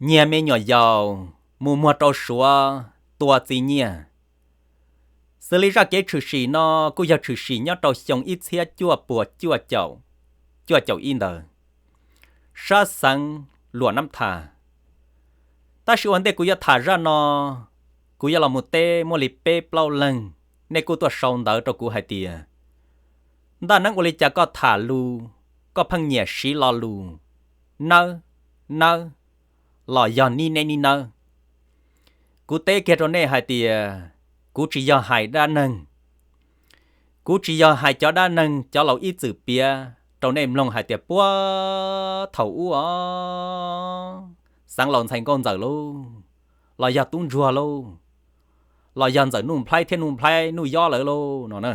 nyiag me nyuam yaus mus muag rau Suav tua txiv nyiaj. Xws li zaj kev tshwm sim no kuj yog tshwm sim nyob rau xyoo ib txhiab cuaj puas cuaj caum, cuaj caum ib ntawd, sab xeev Luam Nab Thas. Tab sis ua ntej kuv yuav tham zaj no, kuv yuav los mus teb muaj li peb plaub leeg, nej kuj tuaj sau ntawv rau kuv hais tias, Ntaj Neeb, ua li cas koj tham lus, koj pheej nyiam siv lo lus nawb, nawb, los yog nib neb nib nawb? Kuv teb kiag rau nej hais tias, kuv tsis yog hais dab neeg. Kuv tsis yog hais cov dab neeg cov laus ib txwm piav rau nej mloog hais tias puag thaum ub os, xeev laus ntxhais nkauj ntxawm lauj, los yog tub ntsuag lauj, los yog ntxawm Nuj Nplhaib thiab Nuj Nplhaib Nuj Yob lawv lauj no na.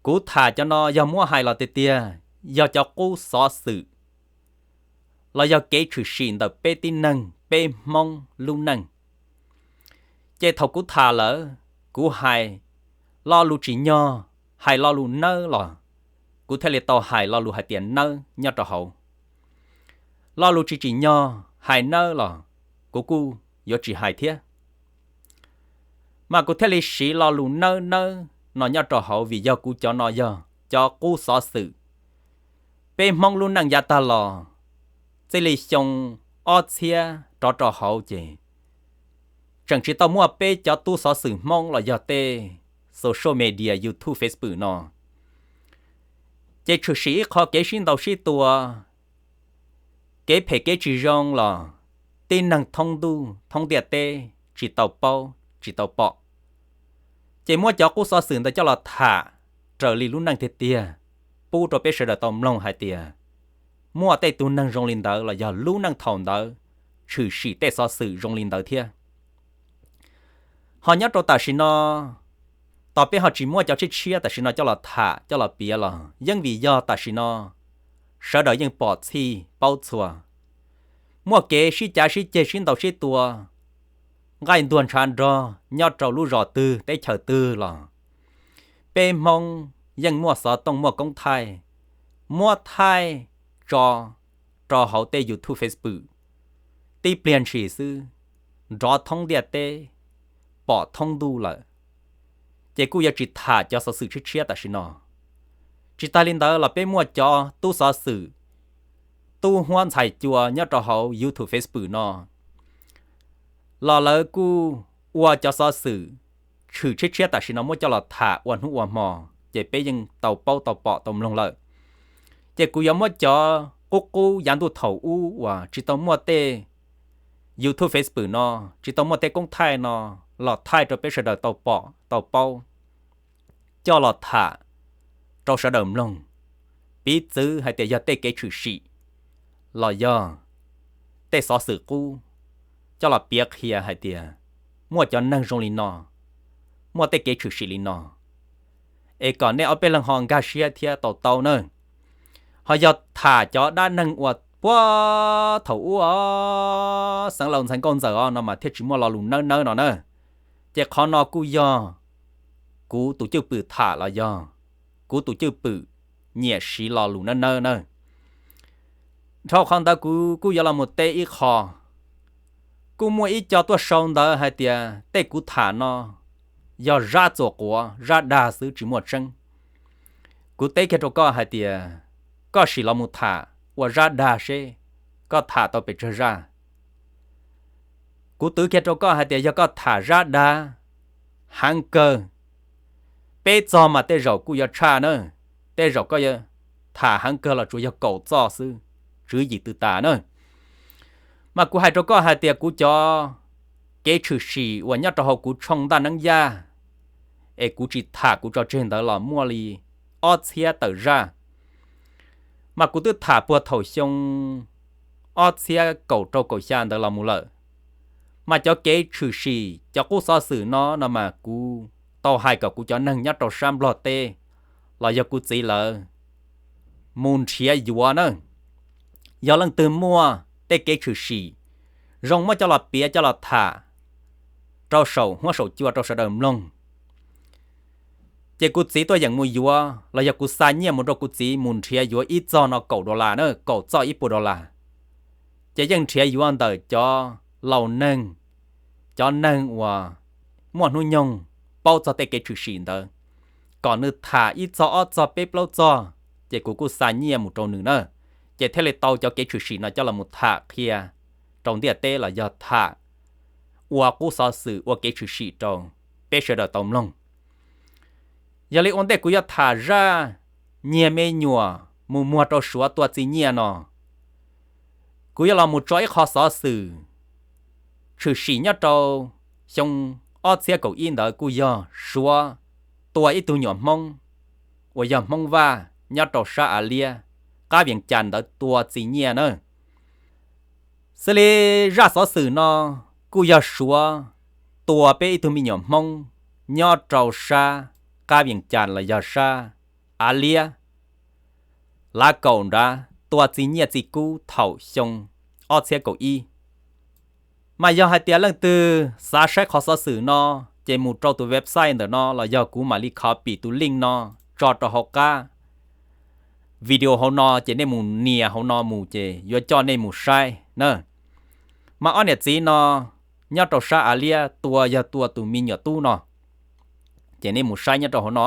Kuv tham cov no yog muab hais los tiag tiag, yog cov qub xov xwm los yog kev tshwm sim ntawm peb tib neeg peb Hmoob lub neej. Ces thaum kuv tham lawm, kuv hais lo lus tsim nyog, hais lo lus nawb los, kuv thiaj li tau hais lo lus hais tias nawb nyob rau hauv. Lo lus tsis tsim nyog hais nawb los kuv kuj yuav tsis hais thiab. Mas kuv thiaj li siv lo lus nawb nawb no nyob rau hauv vim yog kuv cov no yog cov qub xov xwm peb Hmoob lub neej yav tag los, txij li xyoo ob txhiab rov rau hauv ces tseem tsis tau muaj peb cov tub xov xwm Hmoob los yog tej social media, YouTube, Facebook no. Ces tshwm sim ib qho kev sib ntaus sib tua, kev phem kev tsis zoo los tib neeg thoob ntuj thoob ntiaj teb tsis tau paub tsis tau pom. Ces muab cov qub xov xwm ntawd coj los tham raws li lub neej tiag tiag, pub rau peb sawv daws tau mloog hais tias muaj tej tug neeg zoo li ntawd los yog lub neej thaum ntawd tshwm sim tej xov xwm zoo li ntawd thiab. Ho nyob rau tam sim no, tos peb ho tsis muab cov tshiab tshiab tam sim no coj los tham coj los piav los yeej vim yog tam sim no sawv daws yeej pom txhij paub txhua, muaj kev sib cav sib ceg sib ntaus sib tua, nqaij ntuag ntshav nrog nyob rau lub zos twg teb chaws twg los peb Hmoob yeej muaj xov tooj muaj koob thaij, muab thaij tso rau hauv tej YouTube, Facebook, tib pliag ntshis xwb nrov thoob ntiaj teb, pom thoob ntuj lawm. Ces kuj yuav tsis tham cov xov xwm tshiab tshiab tam sim no. Tsis tas li ntawd los peb muaj cov tub xov xwm, tub huab ntxhais cua nyob rau hauv YouTube, Facebook no los lawv kuj ua cov xov xwm tshwm tshiab tshiab tam sim no muab coj los tham ua hnub ua hmo, ces peb yeej tau paub tau pom tau mloog lawm. Ces kuv yuav muab cov qub qub yav ntuj thaum ub uas tsis tau muaj tej YouTube, Facebook no, tsis tau muaj tej koob thaij no los thaij rau peb sawv daws tau pom tau paub, coj los tham rau sawv daws mloog, piv txwv hais tias yog tej kev tshwm sim los yog tej xov xwm qub, coj los piav qhia hais tias muaj cov neeg zoo li no, muaj tej kev tshwm sim li no, es kom nej ob peb leeg ho nkag siab thiab tau taub na. Ho yog tham cov dab neeg uas puag thaum ub os, xeev laus ntxhais nkauj ntxawm os no mas thiaj tsis muaj lo lus nawb nawb no na. Ces qhov no kuj yog kuv tus cwj pwm tham los yog kuv tus cwj pwm nyiam siv lo lus nawb nawb na. Dhau qhov ntawd kuv kuj yuav los mus teb ib qho. Kuj muaj ib co tuaj sau ntawv hais tias tej kuv tham no yog zab txuas quav zab dag xwb tsis muaj tseeb. Kuv teb kiag rau koj hais tias koj sim los mus tham ua zab dag seb koj tham tau pes tsawg zaj. Kuv twv kiag rau koj hais tias yog koj tham zab dag heev kawg, peb txog mas tej zaum kuj yuav tshaj na, tej zaum koj yuav tham heev kawg los tsuas yog kaum txoj xwb, tswv yim tw tas na. Mas kuv hais rau koj hais tias kuv cov kev tshwm sim uas nyob rau hauv kuv tshooj Ntaj Neeb Yaj, es kuv tsis tham kuv tso tseg ntawd los muaj li ob txhiab tawm zaj. Mas kuv twb tham puag thaum xyoo ob txhiab kaum rau kaum xya ntawd los mus lawm. Mas cov kev tshwm sim cov qub xov xwm no no mas kuv tau hais kom kuv cov neeg nyob rau sab Nplog teb los yog kuv txiv lawv mus nrhiav yuav na. Yog leej twg muaj tej kev tshwm sim zoo muab coj los piav coj los tham rau saum huab saum cua rau sawv daws mloog, ces kuv txiv tuaj yeem mus yuav los yog kuv xa nyiaj mus rau kuv txiv mus nrhiav yuav ib txoj no kaum dollar na, kaum txoj ib puas dollar. ces yeej nrhiav yuav ntawm cov laus neeg, cov neeg uas muaj hnub nyoog paub txog tej kev tshwm sim ntawd, kom nws tham ib txog ob txog peb plaub txog, ces kuv kuj xa nyiaj mus rau nws na, ces thiaj li tau cov kev tshwm sim no coj los mus tham qhia rau ntiaj teb los yog tham ua qub xov xwm ua kev tshwm sim rau peb sawv daws tau mloog. Yog li ua ntej kuv yuav tham zaj nyiag me nyuam mus muag rau Suav tua txi nyiaj no, kuv yuav los mus tso ib qho xov xwm tshwm sim nyob rau xyoo ob txhiab kaum ib ntawd kuj yog Suav tua ib tug nyuam Hmoob uas yog Hmoob Vaj nyob rau sab Av Liab, qab Vias Cas ntawd tua txi nyiaj na. Xws li zaj xov xwm no kuj yog Suav tua peb ib tug me nyuam Hmoob nyob rau sab qab Vias Cas los yog sab Av Liab, Lav Kaum nrad tua txi nyiaj txi kub thaum xyoo ob txhiab kaum ib. Mas yog hais tias leej twg xav saib qhov xov xwm no, ces mus rau tus website ntawm no los yog kuv mam li copy tus link no tso rau hauv qab video hauv no, ces nej mus nias hauv no mus ces yuav coj nej mus saib na. Mas ob niam txiv no nyob rau sab Av Liab tua yog tua tus me nyuam tub no, ces nej mus saib nyob rau hauv no.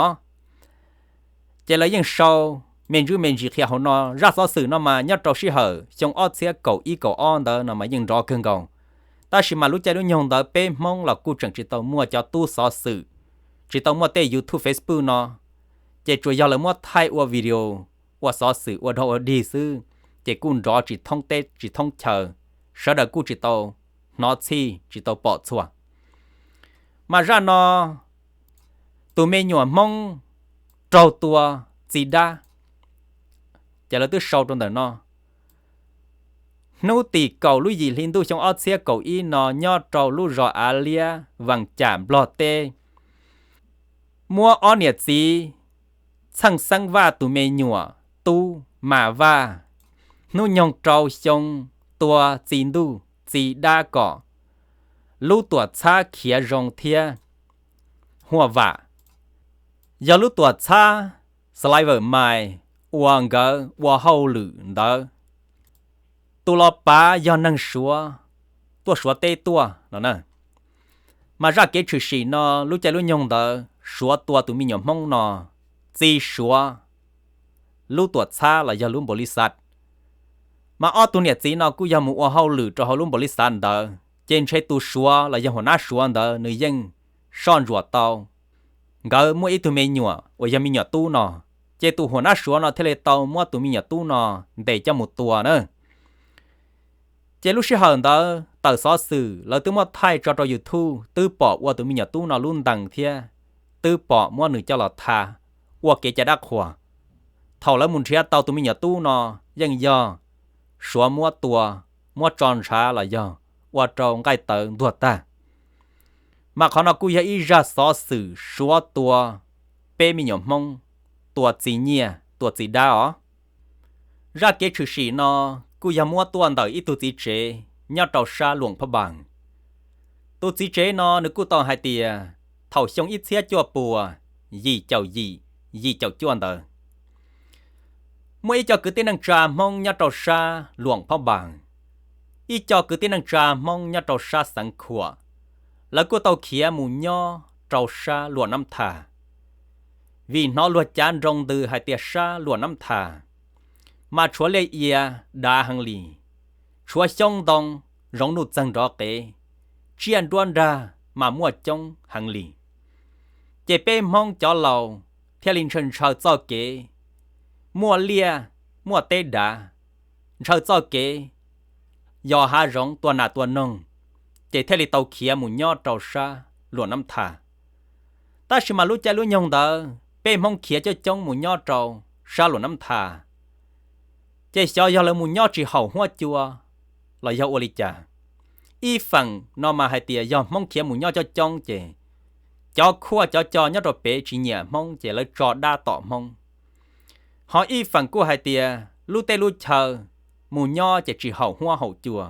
Ces lawv yeej sau me ntsis me ntsis qhia hauv no. Zaj xov xwm no mas nyob rau sij hawm xyoo ob txhiab kaum ib kaum ob ntawd no mas yeej nrov kawg nkaus. Tab sis mas lub caij lub nyoog ntawd peb Hmoob los kuj tseem tsis tau muaj cov tub xov xwm, tsis tau muaj tej YouTube, Facebook no, ces tsuas yog lawv muab thaij ua video, ua xov xwm ua dog ua dig xwb, ces kuj nrov tsis thoob teb tsis thoob chaw, sawv daws kuj tsis tau hnov txhij tsis tau pom txhua. Mas zaj no tus me nyuam Hmoob raug tua txi dab, ces lawv twb sau rau ntawm no. Hnub tim kaum lub yim hli ntuj xyoo ob txhiab kaum ib no nyob rau lub zos Av Liab, Vas Cam, Nplog teb, muab ob niam txiv Txheej Xeeb Vaj tus me nyuam tub Mas Vaj, hnub nyoog rau xyoo, tua txi ntuj txi dab kom lub tuam txhab khiav zoo thiab huaj vam. Yog lub tuam txhab Sliver Mine uas nkawd ua hauj lwm ntawd, tus los pav yog neeg Suav tuaj Suav teb tuaj no na. Mas zaj kev tshwm sim no lub caij lub nyoog ntawd Suav tua tus me nyuam Hmoob no txi Suav lub tuam txhab los yog lub npaum li xav. Mas ob tug niam txiv no kuj yog mus ua hauj lwm rau hauv lub npaum li xav ntawd, ces ntshe tus Suav los yog huas nab Suav ntawd nws yeej soj ntsuam tau nkawd muaj ib tug me nyuam uas yog me nyuam tub no, ces tus huas nab Suav no thiaj li tau muab tus me nyuam tub no ntes coj mus tua na. Ces lub sij hawm ntawd tawm xov xwm lawv twb muab thaij tso rau YouTube, twb pom ua tus me nyuam tub no lub ntees thiab twb pom muab nws coj los tha ua kev cai dab qhuas. Thaum lawv mus nrhiav tau tus me nyuam tub no yeej yog Suav muab tua, muab tso ntshav los yog ua rau nqaij tawv ntuag tag. Mas qhov no kuj yog ib zaj xov xwm Suav tua peb me nyuam Hmoob, tua txi nyiaj tua txi dab os. Zaj kev tshwm sim no kuj yog muab tuaj ntawm ib tug txiv tsev nyob rau sab Luam Phab Npas. Tus txiv tsev no nws kuj tau hais tias thaum xyoo ib txhiab cuaj puas yim caum yim, yim caum cuaj ntawd, muaj ib co kwv tij neej tsa Hmoob nyob rau sab Luam Phab Npas, ib co kwv tij neej tsa Hmoob nyob rau sab Xeev Khuam, lawv kuj tau khiav mus nyob rau sab Luam Nab Thas. Vim hnov luag cav nroo ntws hais tias sab Luam Nab Thas mas tshuav liaj ia dav heev li, tshuav xyoob ntoo zoov nuj txeeg nrov qev, tsiaj nruab nrag mas muaj coob heev li. Ces peb Hmoob cov laus thiaj li ntshaw ntshaw txoj kev, muaj liaj muaj teb dav, ntshaw txoj kev yos hav zoov tua nas tua noog, ces thiaj li tau khiav mus nyob rau sab Luam Nab Thas. Tab sis mas lub caij lub nyoog ntawd peb Hmoob khiav coob coob mus nyob rau sab Luam Nab Thas, ces xyov yog lawv mus nyob tsis haum huab cua los yog ua li cas. Ib feem no mas hais tias yog Hmoob khiav mus nyob coob coob ces cov khuaj cov co nyob rau pem tsis nyiam Hmoob ces lawv tso dab tom Hmoob. Ho ib feem kuj hais tias lub teb lub chaw mus nyob ces tsis haum huab haum cua,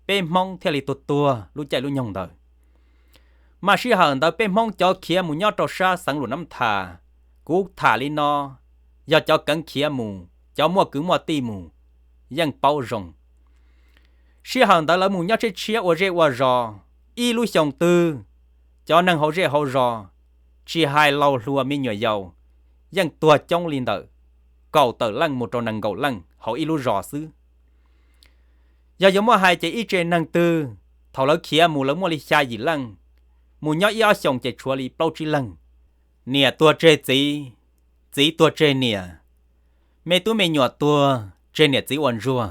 peb Hmoob thiaj li tuag tuag lub caij lub nyoog ntawd. Mas sij hawm ntawd peb Hmoob cov khiav mus nyob rau sab xeev Luam Nab Thas, kuv tham li no, yog cov keev khiav mus, cov muaj kwv muaj tij mus, yeej paub zoo. Sij hawm ntawd lawv mus nyob tshiab tshiab ua zej ua zos, ib lub xyoo twg cov neeg hauv zej hauv zos, tsis hais laus hluas me nyuam yaus, yeej tuag coob li ntawm kaum tawm leej mus rau nees nkaum leej hauv ib lub zos xwb. Yog yuav muaj hais ces ib tse neeg twg, thaum lawv khiav mus lawv muaj li xya yim leej, mus nyob ib ob xyoos ces tshuav li plaub tsib leeg. Niam tuag tseg txiv, txiv tuag tseg niam, me tub me nyuam tuag tseg niam txiv ua ntsuag.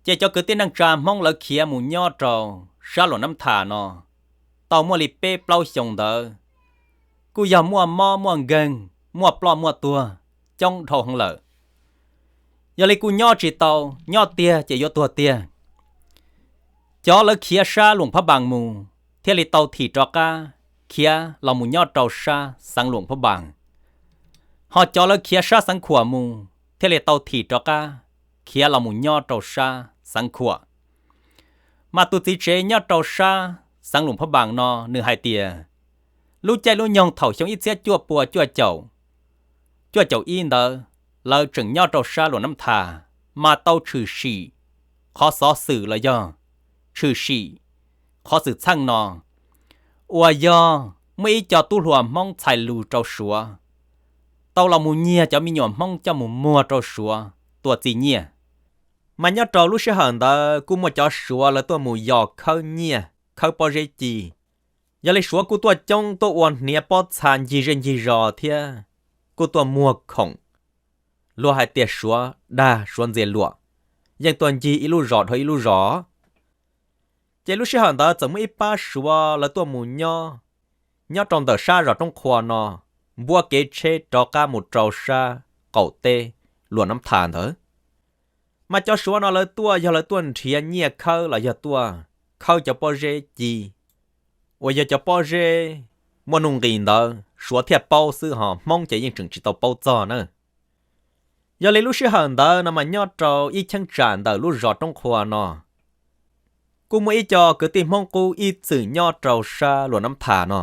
Ces cov kwv tij neej tsa Hmoob lawv khiav mus nyob rau sab Luam Nab Thas no tau muaj li peb plaub xyoos ntawd, kuj yog muaj mob muaj nkeeg, muaj ploj muaj tuag coob dhau heev lawm. Yog li kuj nyob tsis tau, nyob tiag ces yuav tuag tiag. Cov lawv khiav sab Luam Phab Npas mus thiaj li tau thim rov qab khiav los mus nyob rau sab xeev Luam Phab Npas, ho cov lawv khiav sab xeev Khuam mus thiaj li tau thim rov qab khiav los mus nyob rau sab xeev Khuam. Mas tus txiv tsev nyob rau sab xeev Luam Phab Npas no nws hais tias, lub caij lub nyoog thaum xyoo ib txhiab cuaj pua cuaj caum, cuaj caum ib ntawd, lawv tseem nyob rau sab Luam Nab Thas, mas tau tshwm sim qhov xov xwm los yog tshwm sim qhov xwm txheej no, uas yog muaj ib co tub hluas Hmoob txhais lus rau Suav, tau los mus nyiag cov me nyuam Hmoob coj mus muag rau Suav tua txi nyiaj. Mas nyob rau lub sij hawm ntawd kuj muaj cov Suav lawv tuaj mus yos khawb nyiaj khawb pob zeb ci. Yog li Suav kuj tuaj coob tuaj ua hniav pob txha ncig zej ncig zos thiab kuj tuaj muag khoom, luag hais tias Suav dag Suav ntxias luam, yeej tuaj ncig ib lub zos dhau ib lub zos. Ces lub sij hawm ntawd txawm muaj ib pab Suav lawv tuaj mus nyob, nyob rau ntawm sab zos Roob Qhua no, npuab kev tsheb rov qab mus rau sab qaum teb Luam Nab Thas ntawd. Mas cov Suav no lawv tuaj yog lawv tuaj nrhiav nyiaj khawb los yog tuaj khawb cov pob zeb ci, uas yog cov pob zeb muaj nuj nqis ntawd Suav thiaj paub xwb, ho Hmoob ces yeej tseem tsis tau paub txog na. Yog li lub sij hawm ntawd no mas nyob rau ib cheeb tsam ntawm lub zos Roob Qhua no, kuj muaj ib co kwv tij Hmoob qub ib txwm nyob rau sab Luam Nab Thas no.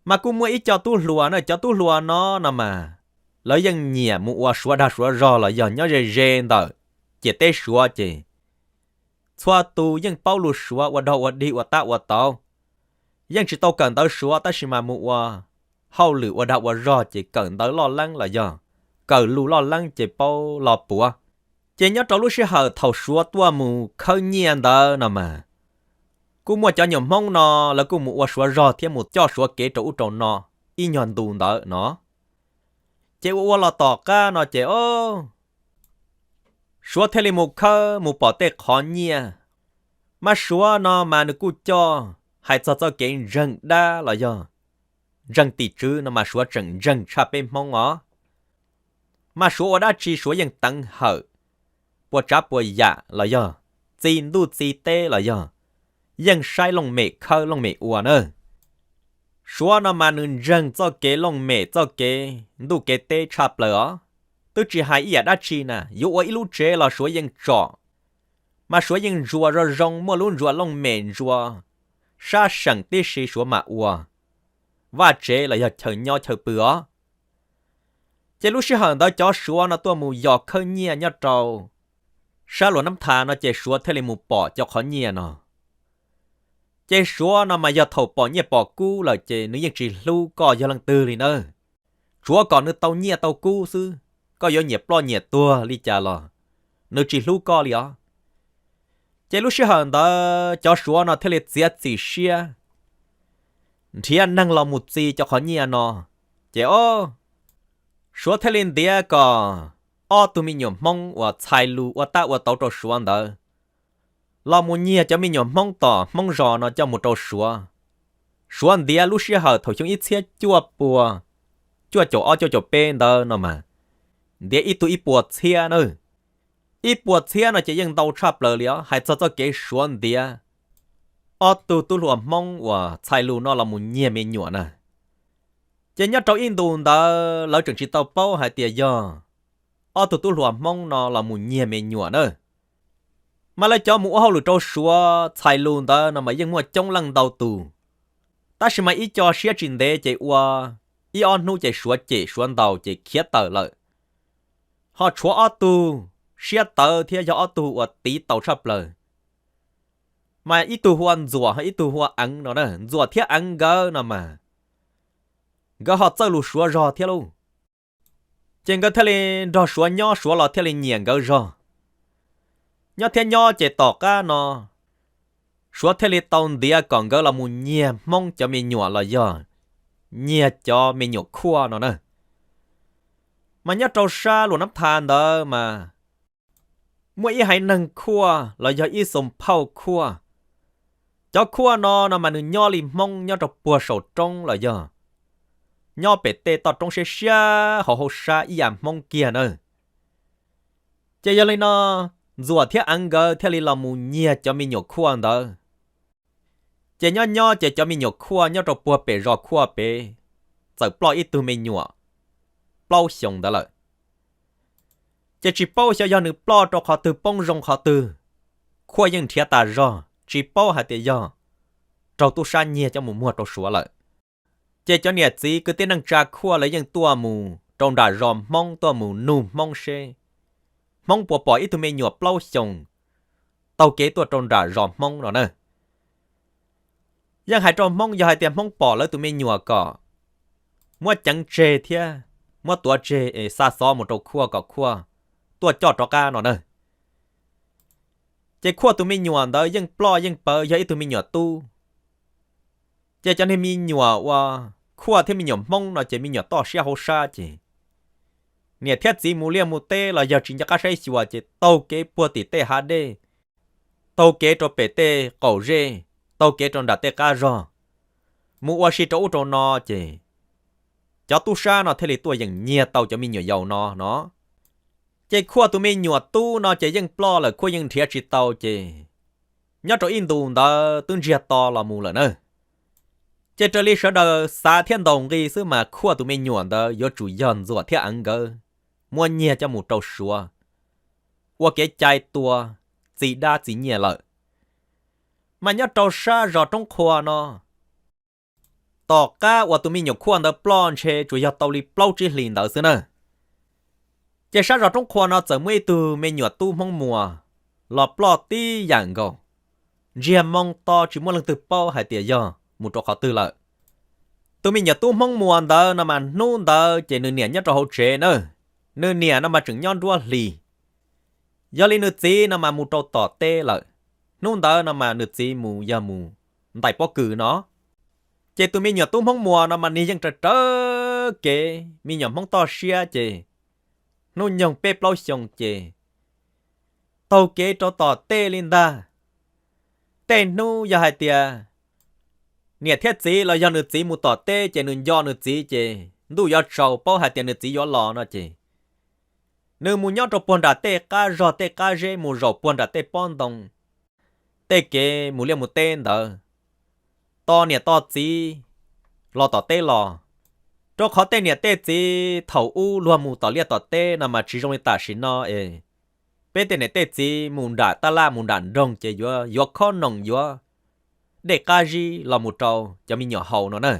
Mas kuj muaj ib co tub hluas na, cov tub hluas no no mas lawv yeej nyiam mus ua Suav dag Suav zog los yog nyob ze ze ntawm ciam teb Suav ces txhua tus yeej paub lus Suav ua dog ua dig ua tab ua tauv, yeej tsis tau kawm ntawv Suav tab sis mas mus ua hauj lwm ua dag ua zog ces kawm ntawv loj leeb los yog kawm lus loj leeb ces paub lo puav. Ces nyob rau lub sij hawm thaum Suav tuaj mus khawb nyiaj ntawd no mas, kuj muaj cov nyuam Hmoob no lawv kuj mus ua Suav zog thiab mus coj Suav kev rau ub rau no ib nyuag ntu ntawd no. Ces ua ua los tom qab no ces o, Suav thiaj li mus khawb mus pom tej qhov nyiaj. Mas Suav no mas nws kuj coj, hais txog txoj kev ntseeg dab los yog ntseeg tim tswv no mas Suav tseem ntseeg tshaj peb Hmoob os. Mas Suav ua dab tsi Suav yeej teev hawm puas tsav puas yam los yog txi ntuj txi teb los yog yeej saib looj mem khawb looj mem ua na. Suav no mas nws ntseeg txoj kev looj mem txoj kev ntuj kev teb tshaj plaws os. Twb tsis hais ib yam dab tsi na, yuav ua ib lub tsev los Suav yeej tsom. Mas Suav yeej ntsuas zoo zoo, muaj lub ntsuas looj mem ntsuas sab seem tib si Suav mam ua vaj tsev los yog chaw nyob chaw pw os. Ces lub sij hawm ntawd cov Suav no tuaj mus yos khawb nyiaj nyob rau sab Luam Nab Thas no ces Suav thiaj li mus pom cov qhov nyiaj no. Ces Suav no mas yog thaum pom nyiaj pom kub lawm ces nws yeej tsis hlub koj yog leej twg li nawb. Tsuav kom nws tau nyiaj tau kub xwb, koj yuav nyiam ploj nyiam tuag li cas los nws tsis hlub koj li os. Ces lub sij hawm ntawd cov Suav no thiaj li txiav txim siab nrhiav neeg los mus txi cov qhov nyiaj no. Ces o, Suav thiaj li ntiav kom ob tug me nyuam Hmoob uas txhais lus ua tab ua tauv rau Suav ntawd los mus nyiag cov me nyuam Hmoob tom Hmoob zos no coj mus rau Suav. Suav ntiav lub sij hawm thaum xyoo ib txhiab cuaj pua cuaj caum ob cuaj caum peb ntawd no mas, ntiav ib tug ib puas txhiab na. Ib puas txhiab no ces yeej ntau tshaj plaws li os, hais txog txoj kev Suav ntiav ob tug tub hluas Hmoob uas txhais lus no los mus nyiag me nyuam na. Ces nyob rau ib ntus ntawd lawv tseem tsis tau paub hais tias yog ob tug tub hluas Hmoob no los mus nyiag me nyuam na. Mas lawv cov mus ua hauj lwm rau Suav txhais lus ntawd no mas yeej muaj coob leej ntau tus, tab sis mas ib co siab tsis ntev ces ua ib ob hnub ces Suav cem Suav ntaus ces khiav tawm lawm. Ho tshuav ob tug siab tawv thiab yog ob tug uas tiv tau tshaj plaws. Mas ib tug hu ua Ntxuam ho ib tug hu ua Eev no na. Ntxuam thiab Eev nkawd no mas nkawd ho txawj lus Suav zog thiab lauj. Ces nkawd thiaj li nrog Suav nyob, Suav los thiaj li nyiam nkawd zog. Nyob thiab nyob ces tom qab no Suav thiaj li tau ntiav kom nkawd los mus nyiag Hmoob cov me nyuam los yog nyiag cov me nyuam khuaj no na. Mas nyob rau sab Luam Nab Tha ntawd mas muaj ib haiv neeg khuaj los yog ib xoo phauj khuaj. Cov khuaj no no mas nws nyob li Hmoob nyob rau puag saum roob los yog nyob pem tej toj roob siab siab hauv hauv sab ib yam Hmoob kiag na. Ces yog li no, Ntxuam thiab Eev nkawd thiaj li los mus nyiag cov me nyuam khuaj ntawd. Ces nyob nyob ces cov me nyuam khuaj nyob rau puag pem zos khuaj pem txawm ploj ib tug me nyuam plaub xyoos ntawd lawm. Ces tsis paub xyov yog nws ploj rau qhov twg poob zoo qhov twg, khuaj yeej nrhiav tas zog tsis paub hais tias yog raug tub sab nyiag coj mus muag rau Suav lawm. Ces cov niam txiv kwv tij neej tsa khuaj lawv yeej tuaj mus rau nram zos Hmoob tuaj mus nug Hmoob seb Hmoob puas pom ib tug me nyuam plaub xyoos taug kev tuaj rau nram zos Hmoob no na. Yeej hais rau Hmoob yog hais tias Hmoob pom lawv tus me nyuam kom muab ceev tseg thiab muab tuav tseg es xa xov mus rau khuaj kom khuaj tuaj coj rov qab no na. Ces khuaj tus me nyuam ntawd yeej ploj yeej pawv yog ib tug me nyuam tub. Ces cov niag me nyuam uas khuaj thiab me nyuam Hmoob no ces me nyuam toj siab hauv sab ces niam thiab txiv mus liaj mus teb los yog tsis nco qab saib xyuas ces taug kev puag tim tej hav dej, taug kev rau pem tej qaum zej, taug kev rau nram tej qab zog, mus ua si rau ub rau no ces cov tub sab no thiaj li tuaj yeem nyiag tau cov me nyuam yaus no no. Ces khuaj tus me nyuam tub no ces yeej ploj lawm, khuaj yeej nrhiav tsis tau ces nyob rau ib ntus ntawd twb ntsiag to los mus lawm na. Ces raws li sawv daws xav thiab ntaus nqi xwb mas khuaj tus me nyuam ntawd yuav tsum yog Ntxuam thiab Eev nkawd muab nyiag coj mus rau Suav ua kev cai tua txiv dab txiv nyiaj lawm. Mas nyob rau sab zos Roob Qhua no, tom qab uas tus me nyuam khuaj ntawd ploj ntshe tsuas yog tau li plaub tsib hlis ntawd xwb na. Ces sab zos Roob Qhua no txawm muaj ib tug me nyuam tub Hmoob Muas los ploj tib yam nkaus, ntsiag moo to tsis muaj leej twg paub hais tias yog mus rau qhov twg lawm. Tus me nyuam tub Hmoob Muas ntawd no mas hnub ntawd ces nws niam nyob rau hauv tsev na. Nws niam no mas tseem nyob nruab hlis, yog li nws txiv no mas mus rau tom teb lawm. Hnub ntawd no mas nws txiv mus yog mus ntais pob kws no. Ces tus me nyuam tub Hmoob Muas no mas nws yeej raws raws kev me nyuam Hmoob toj siab ces hnub nyoog peb plaub xyoo ces taug kev rau tom teb li ntag. Tej hnub yog hais tias niam thiab txiv los yog nws txiv mus tom teb ces nws nco nws txiv ces ntuj yuav tsaus paub hais tias nws txiv yuav los no ces nws mus nyob rau puag nram tej qab zog tej qab zeb mus zaum puag nram tej pob ntoo, tej kev mus liaj mus teb ntawd, tos niam tos txiv los tom teb los. Rau qhov tej niam tej txiv thaum ub luag mus tom liaj tom teb no mas tsis zoo li tam sim no es peb tej niam tej txiv mus nram tab laj mus nram nroog ces yuav yuav khob noom yuav dej qab zib los mus rau cov me nyuam haus no na.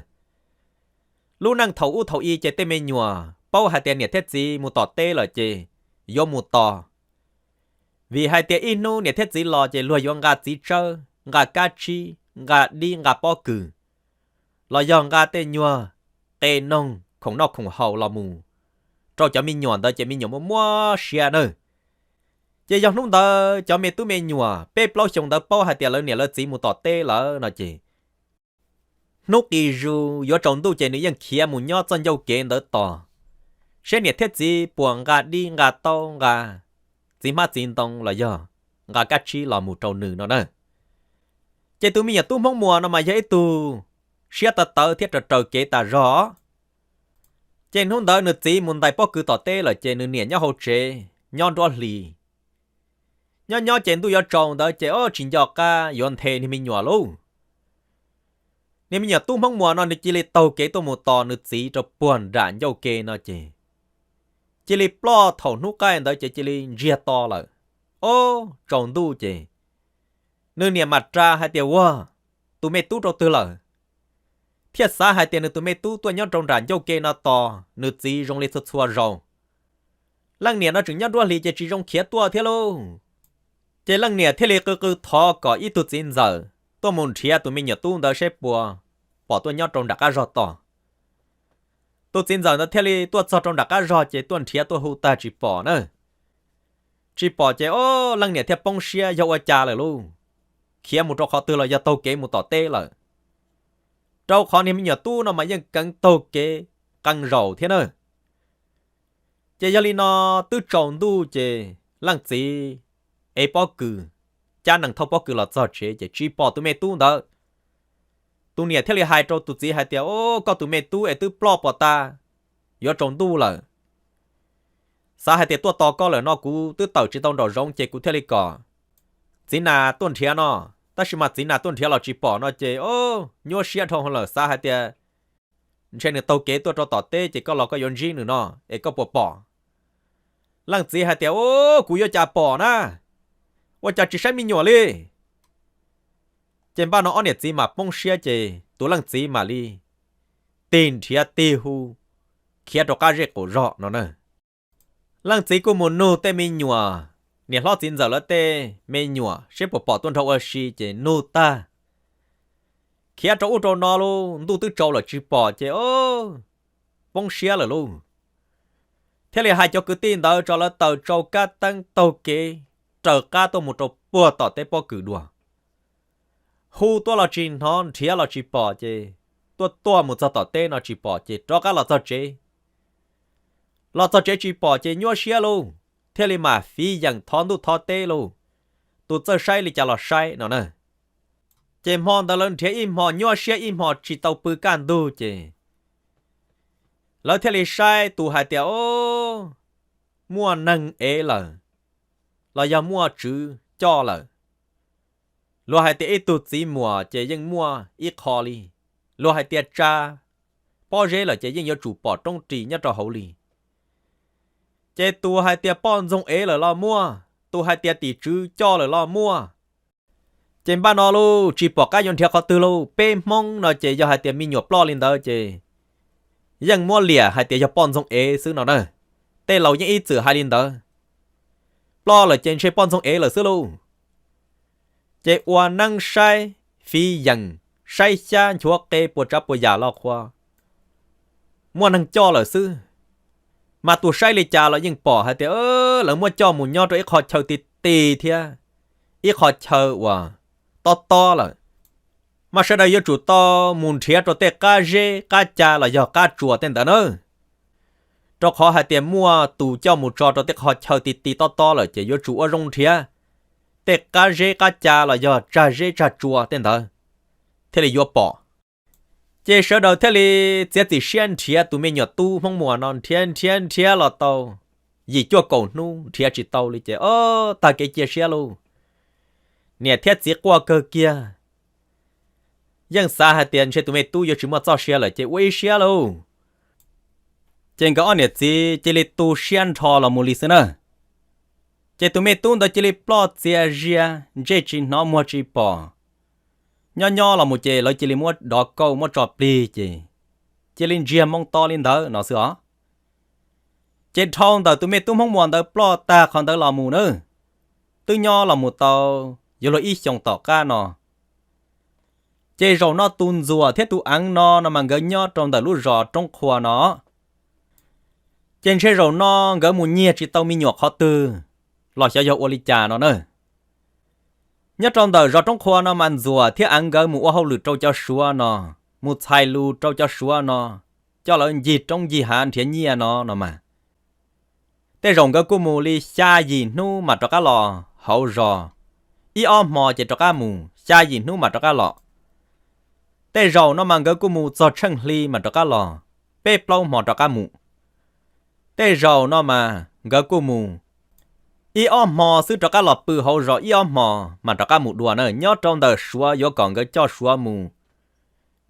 Lub neej thaum ub thaum i ces tej me nyuam paub hais tias niam thiab txiv mus tom teb lawm ces yuav mus tos, vim hais tias ib hnub niam thiab txiv los ces luag yuav nqa txiv tsawb, nqa kab tsib, nqa dib, nqa pob kws, los yog nqa tej nyuag qe noog khoom noj khoom haus los mus rau cov me nyuam ntawd ces me nyuam muaj muaj siab na. Ces yog hnub ntawd cov me tub me nyuam peb plaub xyoo ntawd paub hais tias lawv niam lawv txiv mus tom teb lawm no ces hnub qis zus yuav tsaus ntuj ces nws yeej khiav mus nyob txoj ncauj kev ntawd tos, seb niam thiab txiv puas nqa dib nqa taub nqa txiv hmab txiv ntoo los yog nqa kab tsib los mus rau nws no na. Ces tus me nyuam tub Hmoob Muas no mas yog ib tug siab tawv tawv thiab raws raws kev tas zog. Ces hnub ntawd nws txiv mus ntais pob kws tom teb lawm ces nws niam nyob hauv tsev nyob nruab hlis. Nyob nyob ces ntuj yuav tsaus ntawd ces o tsis nco qab yuav nthe niag me nyuam lauj. Niag me nyuam tub Hmoob Muas no nws cia li taug kev tuaj mus tos nws txiv rau puag nram ncauj ke no ces cia li ploj thaum hnub qaij ntawd ces cia li ntsiag to lawm. O, tsaus ntuj ces nws niam mam ras hais tias ua tus me tub rau twg lawm, thiaj xav hais tias nws tus me tub tuaj nyob rau nram ncauj ke no tos nws txiv zoo li txhua txhua zaus. Leej niam no tseem nyob nruab hlis ces tsis zoo khiav tuaj thiab lauj. Ces leej niam thiaj li qw qw thov kom ib tug txiv ntxawm tuaj mus nrhiav tus me nyuam tub ntawd seb puas pom tuaj nyob rau nram qab zog tos. Tus txiv ntxawm ntawd thiaj li tuaj txog rau nram qab zog ces tuaj nrhiav tuaj hu tag tsis pom na. Tsis pom ces o, leej niam thiaj poob siab yog ua cas lawm lauj, khiav mus rau qhov twg los yog taug kev mus tom teb lawm. Rau qhov niag me nyuam tub no mas yeej keev taug kev qee zaus thiab na. Ces yog li no twb tsaus ntuj ces leej txiv ev pob kws, cab nees thauj pob kws los txog tsev ces tsis pom tus me tub ntawd. Tus niam thiaj li hais rau tus txiv hais tias, o, koj tus me tub es twb ploj pov tas, yuav tsaus ntuj lawm. Xav hais tias tuaj tos koj lawm no kuv twb tawm tsis tau nraum zoov ces kuv thiaj li kom txiv nas tuaj nrhiav no, tab sis mas txiv nas tuaj nrhiav los tsis pom no ces o, nyuaj siab dhau lawm, xav hais tias ntshe nws taug kev tuaj rau tom teb ces koj los koj yuav ntsib nws no es koj puas pom. Leej txiv hais tias, o, kuv yuav cas pom na, ua cas tsis saib me nyuam li. Ces npaj no ob niam txiv mam poob siab ces tus leej txiv mam li tig nrhiav tig hu khiav rau qab zej qaum zog no na. Leej txiv kuj mus nug tej me nyuam, niam hlob txiv ntxawm lawv tej me nyuam seb puas pom tuaj nrog ua si ces nug tag, khiav rau ub rau no lauj, ntuj twb tsaus lawm tsis pom ces o, poob siab lawm lauj. Thiaj li hais cov kwv tij ntawd tso lawv taws tsau kab teeb taug kev raws qab tuaj mus rau puag tom teb pob kws dua. Hu tuaj los tsis hnov, nrhiav los tsis pom ces tuaj tuaj mus txog tom teb no tsis pom ces rov qab los txog tsev. Los txog tsev tsis pom ces nyuaj siab lauj, thiaj li mam fiv yeem thov ntuj thov teb lauj, tus txawj saib li cas los saib no na. Ces hmo ntawd lawv nrhiav ib hmo nyuaj siab ib hmo tsis tau pw kaj ntug ces lawv thiaj li saib tus hais tias, o, muaj neeg ev lawm los yog muaj tswv coj lawm. Luag hais tias ib tug txiv muam ces yeej muaj ib qho li, luag hais tias tsa pob zeb lawm ces yeej yuav tsum pom roob ris nyob rau hauv li. Ces tus hais tias poj ntxoog ev lawm los muaj, tus hais tias tim tswv coj lawm los muaj. Ces npaj no lauj, tsis pom qab yuav nrhiav qhov twg lauj, peb Hmoob no ces yog hais tias me nyuam ploj li ntawd ces yeej muab liam hais tias yog poj ntxoog ev xwb no na. Tej laus yeej ib txwm hais li ntawd, ploj lawm ces ntshe poj ntxoog ev lawm xwb lauj. Ces ua neeb saib, fiv yeem, saib xyab nchuav qe puas tsav puas yam los qhuas muaj neeg coj lawm xwb. Mas tus saib li cas los yeej pom hais tias lawv muab coj mus nyob rau ib qho chaw ti ti thiab ib qho chaw uas tob tob lawm. Mas sawv daws yuav tsum tau mus nrhiav rau tej qab zeb qab ca los yog qab tsuas tej ntawd na, rau qhov hais tias muaj tus coj mus tso rau tej qho chaw ti ti tob tob lawm ces yuav tsum ua zoo nrhiav tej qab zeb qab ca los yog tsag zeb tsag tsua tej ntawd thiaj li yuav pom. Ces sawv daws thiaj li txiav txim siab nrhiav tus me nyuam tub Hmoob Muas no, nrhiav nrhiav nrhiav los tau yim cuaj kaum hnub nrhiav tsis tau li ces o, tag kev cia siab lauj. Niam thiab txiv quaj kawg kiag, yeej xav hais tias ntshe tus me tub yuav tsis muaj txoj sia lawm ces ua ib siab lauj. Ces nkawd ob niam txiv cia li tu siab nrho los mus li xwb na. Ces tus me tub ntawd cia li ploj txias zias, ntsej tsis hnov muag tsis pom. Nyob nyob los mus ces lawv cia li muab dov kauj muab tso plig ces cia li ntsiag moo to li ntawd no xwb os. Ces dhau ntawm tus me tub Hmoob Muas ntawd ploj tag qhov ntawd los mus na, twb nyob los mus tau yuav luag ib xyoos tom qab no. Ces zaum no tus ntxuam thiab tus eev no no mas nkawd nyob rau ntawm lub zos Roob Qhua no. Ces ntshe zaum no nkawd mus nyiag tsis tau me nyuam qhov twg los xyov yog ua li cas no na. Nyob rau ntawm zos Roob Qhua no mas ntxuam thiab eev nkawd mus ua hauj lwm rau cov Suav no, mus txhais lus rau cov Suav no, coj lawv ncig roob ncig hav nrhiav nyiaj no no mas. Tej zaum nkawd kuj mus li xya yim hnub mas rov qab los hauv zos, ib ob hmo ces rov qab mus, xya yim hnub mas rov qab los. Tej zaum no mas nkawd kuj mus txog tsheej hli mas rov qab los, peb plaub hmo rov qab mus. Tej zaum no mas nkawd kuj mus ib ob hmo xwb rov qab los pw hauv zos ib ob hmo mas rov qab mus dua na. Nyob rau ntawm Suav yuav kom nkawd coj Suav mus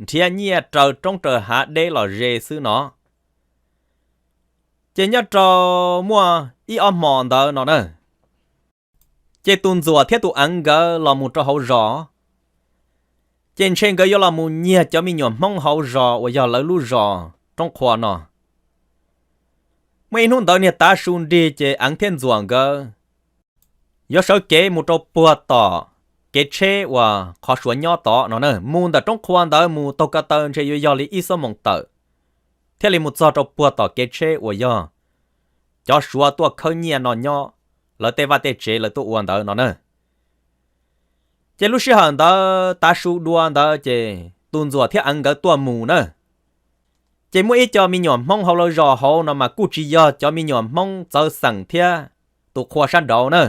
nrhiav nyiaj raws roob raws hav deb los ze xwb no. Ces nyob rau muaj ib ob hmo ntawd no na, ces tus ntxuam thiab tus eev nkawd los mus rau hauv zos, ces ntshe nkawd yuav los mus nyiag cov me nyuam Hmoob hauv zos uas yog lawv lub zos Roob Qhua no. Muaj ib hnub ntawd niag tav su nrig ces Eev thiab Ntxuam nkawd yuav sawv kev mus rau puag tom kev tsheb uas qhov Suav nyob tod no na, mus ntawm roob qhua ntawd mus taug ko taw ntshe yuav yog li ib xuab moos tawm, thiaj li mus txog rau puag tom kev tsheb uas yog cov Suav tuaj khawb nyiaj no nyob, lawv tej vaj tej tsev lawv tuaj ua ntawd no na. Ces lub sij hawm ntawd tav su dua ntawd ces tus Ntxuam thiab Eev nkawd tuaj mus na. Ces muaj ib co me nyuam Hmoob hauv lawv zos hauv no mas kuj tsis yog cov me nyuam Hmoob txawv xeem thiab tus qhua sab nraud na.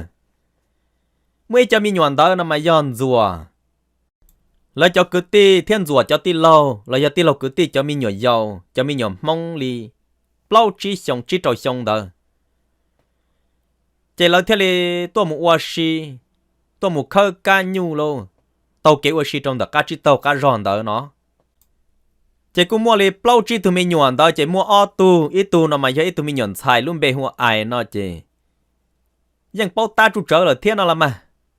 Muaj ib co me nyuam ntawd no mas yog Ntxuam lawv cov kwv tij thiab Ntxuam cov tij laug los yog tij laug kwv tij cov me nyuam yaus, cov me nyuam Hmoob li plaub tsib xyoo tsib rau xyoo ntawd. Ces lawv thiaj li tuaj mus ua si, tuaj mus khawb kab nyuj lauj, taug kev ua si rau ntawm qab tsib taug qab zog ntawd no. Ces kuj muaj li plaub tsib tug me nyuam ntawd ces muaj ob tug, ib tug no mas yog ib tug me nyuam ntxhais lub npe hu ua Ais no ces yeej paub tab tsuj tsawv lawm thiab no los mas,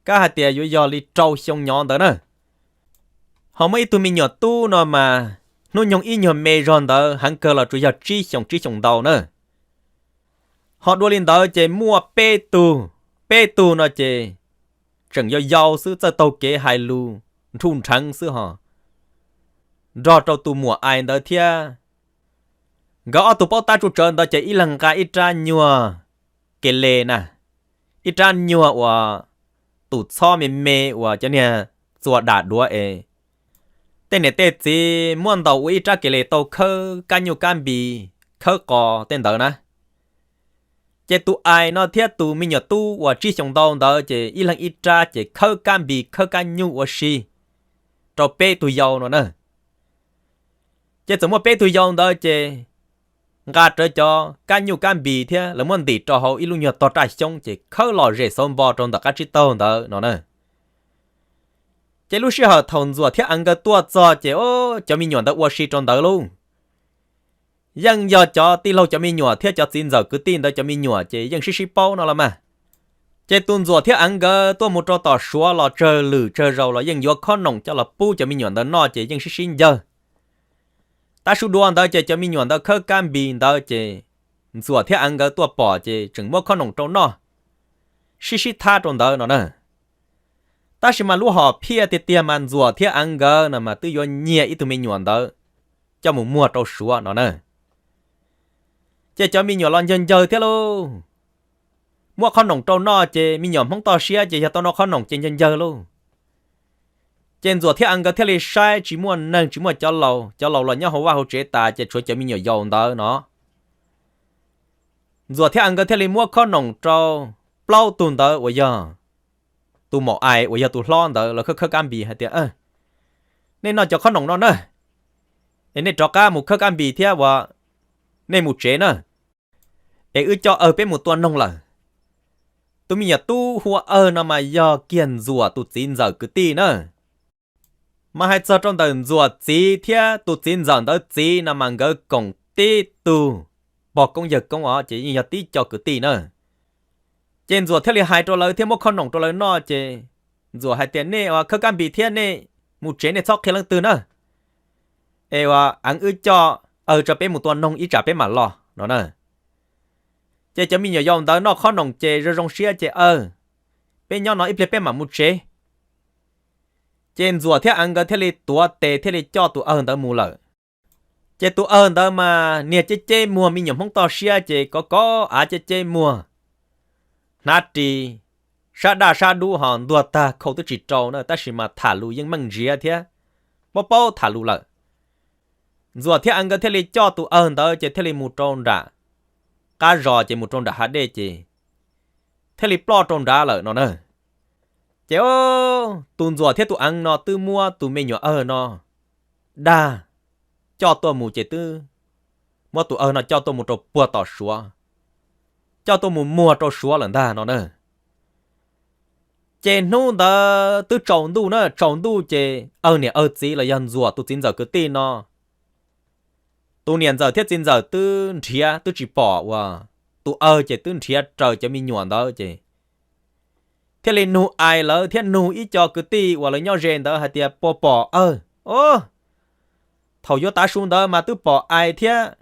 kab hais tias yuav yog li rau xyoo nyov ntawd na. Ho muaj ib tug me nyuam tub no mas hnub nyoog ib nyuag me zog ntawd, heev kawg los tsuas yog tsib xyoos tsib xyoos ntau na. Ho dua li ntawd ces muaj peb tug, peb tug no ces tseem yau yau xwb, txawj taug kev hais lus nrhuj nrheev xwb ho, nrog rau tus muam Ais ntawd thiab. Nkawd ob tug paub tab tsuj tsawv ntawd ces ib leeg nqa ib rab nyuag ke le na, ib rab nyuag uas tus txhob me me uas cov niag txuas dam duav es tej niam tej txiv muab ntaus ua ib rab ke le tau khawb kab nyuj kab npis, khawb qos tej ntawd na. Ces tus Ais no thiab tus me nyuam tub uas tsib xyoos ntau ntawd ces ib leeg ib rab ces khawb kab npis khawb kab nyuj ua si rau peb tug yau no na. Ces txawm muaj peb tug yau ntawd ces nqa rawv cov kab nyuj kab npis thiab lawv muab ntim rau hauv ib lub nyuag tog raj xyoob ces khawb lom zem xauv npo rau ntawm qab tsib taug ntawd no na. Ces lub sij hawm thaum Ntxuam thiab Eev nkawd tuaj txog ces cov me nyuam ntawd ua si rau ntawd lauj. Yeej yog cov tij laug cov me nyuam thiab cov txiv ntxawm kwv tij ntawd cov me nyuam ces yeej sib sib paub no los mas. Ces tus Ntxuam thiab Eev nkawd tuaj mus rau tom Suav los tsawg lwm tsawg zaus los yeej yuav khob noom coj los pub cov me nyuam ntawd noj ces yeej sib sib ncawg. Tav su dua ntawd ces cov me nyuam ntawd khawb kab npis ntawd ces Ntxuam thiab Eev nkawd tuaj pom ces tseem muab khob noom rau noj, sib sib thab rau ntawd no na. Tab sis mas lub hom phiaj tiag tiag mas Ntxuam thiab Eev nkawd no mas twb yuav nyiag ib tug me nyuam ntawd coj mus muag rau Suav no na. Ces cov me nyuam los ncawg ncawg thiab lauj. Muab khob noom rau noj ces me nyuam Hmoob toj siab ces yog tau noj khob noom ces ncawg ncawg lauj. Ces Ntxuam thiab Eev nkawd thiaj li saib tsis muaj neeg tsis muaj cov laus, cov laus los nyob hauv vaj hauv tsev tas ces tshuav cov me nyuam yaus ntawd no. Ntxuam thiab Eev nkawd thiaj li muab khob noom rau plaub tug ntawd uas yog tus maum Ais uas yog tus hlob ntawd los khawb khawb kab npis hais tias, nej noj cov khob noom no na, es nej rov qab mus khawb kab npis thiab uas nej mus tsev na, es wb coj Awg peb mus tua noog lawm. Tus me nyuam tub hu ua Awg no mas yog kiag Ntxuam tus txiv ntxawm kwv tij na. Mas hais txog rau ntawm Ntxuam txiv thiab tus txiv ntxawm ntawd txiv no mas nkawd koom tib tug pog koob yawg koob os, ces yeej yog tib co kwv tij na. Ces Ntxuam thiaj li hais rau lawv thiab muab khob noom rau lawv noj ces Ntxuam hais tias, nej uas khawb kab npis thiab nej mus tsev, nej txhob qhia leej twg na, es uas Eev wb coj Awg tso peb mus tua noog ib tsam peb mam los no na. Ces cov me nyuam yaus ntawd noj khob noom ces zoo zoo siab ces, Awg, peb nyob no ib pliag peb mam mus tsev. Ces Ntxuam thiab Eev nkawd thiaj li tuav tes thiaj li coj tus Awg ntawd mus lawm. Ces tus Awg ntawd mas niag ceb ceb muag, me nyuam Hmoob toj siab ces kov kov av ceb ceb muag, hnav ris, sab daj sab dub ho ntuag tag khau twb tsis rau na, tab sis mas tham lus yeej meej ntsiav thiab paub paub tham lus lawm. Ntxuam thiab Eev nkawd thiaj li coj tus Awg ntawd ces thiaj li mus rau nram qab zos ces mus rau nram hav dej ces thiaj li ploj rau nrad lawm no na. Ces tus Ntxuam thiab tus Eev no twb muab tus me nyuam Awg no dag coj tuaj mus ces twb muab tus Awg no coj tuaj mus rau puag tom Suav, coj tuaj mus muag rau Suav lawm ntag no na. Ces hnub ntawd twb tsaus ntuj na, tsaus ntuj ces Awg niam Awg txiv los yog Ntxuam tus txiv ntxawm kwv tij no, tus niam ntxawm thiab txiv ntxawm twb nrhiav twb tsis pom uas tus Awg ces twb nrhiav raws cov me nyuam ntawd ces thiaj li nug Ais lawv thiab nug ib co kwv tij uas lawv nyob ze ntawd hais tias puas pom Awg. Thaum yuav tav su ntawd mas twb pom Ais thiab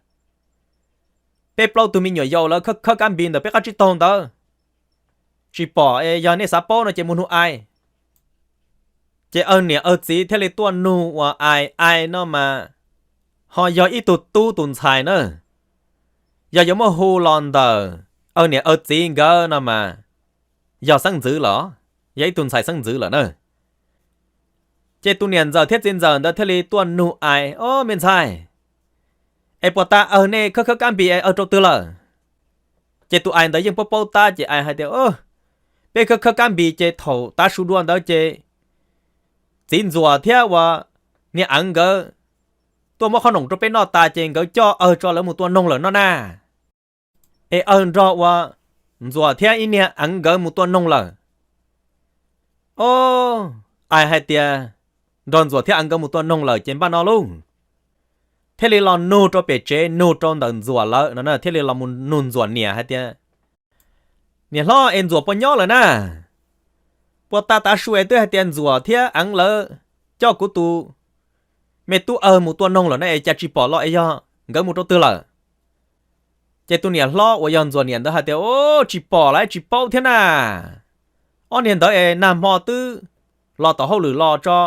peb plaub tug me nyuam yaus lawv khawb khawb kab npis ntawm peb qab tsib taug ntawd, tsis pom es yog nej xav paub no ces mus nug Ais. Ces awg niam awg txiv thiaj li tuaj nug uas Ais, Ais no mas ho yog ib tug tub tus ntxhais na, yog yuav muab hu los ntawm awg niam awg txiv nkawd no mas yog xeeb ntxwv lawm, yog ib tug ntxhais xeeb ntxwv lawm na. Ces tus niam ntxawm thiab txiv ntxawm ntawd thiaj li tuaj nug Ais, Ob, me ntxhais, es puas tas awg nej khawb khawb kab npis es awg rau twg lawm? Ces tus Ais ntawd yeej paub paub tab ces Ais hais tias, Peb khawb khawb kab npis ces thaum tav su dua ntawd ces txiv ntxuam thiab uas niag Eev nkawd tuaj muab qhob noom rau peb noj tas ces nkawd coj awg tso lawv mus tua noog lawm no na. Es awg nrog uas ntxuam thiab ib niag Eev nkawd mus tua noog lawm. Ob, Ais hais tias nrog ntxuam thiab Eev nkawd mus tua noog lawm ces npaj no lauj. Thiaj li los nug rau pem tsev, nug rau ntawm ntxuam lawv no, thiaj li los mus nug ntxuam niam hais tias, Niam hlob, es ntxuam puas nyob lawm na? Puas tas tav su es twb hais tias ntxuam thiab Eev lawv coj kuv tus me tub awg mus tua noog lawm na, es cas tsis pom los es yog nkawd mus rau twg lawm? Ces tus niam hlob uas yog ntxuam niam ntawd hais tias, Ob, tsis pom lawm, tsis paub thiab na. Ob niag ntawd es nag hmo twb los tom hauj lwm los tso,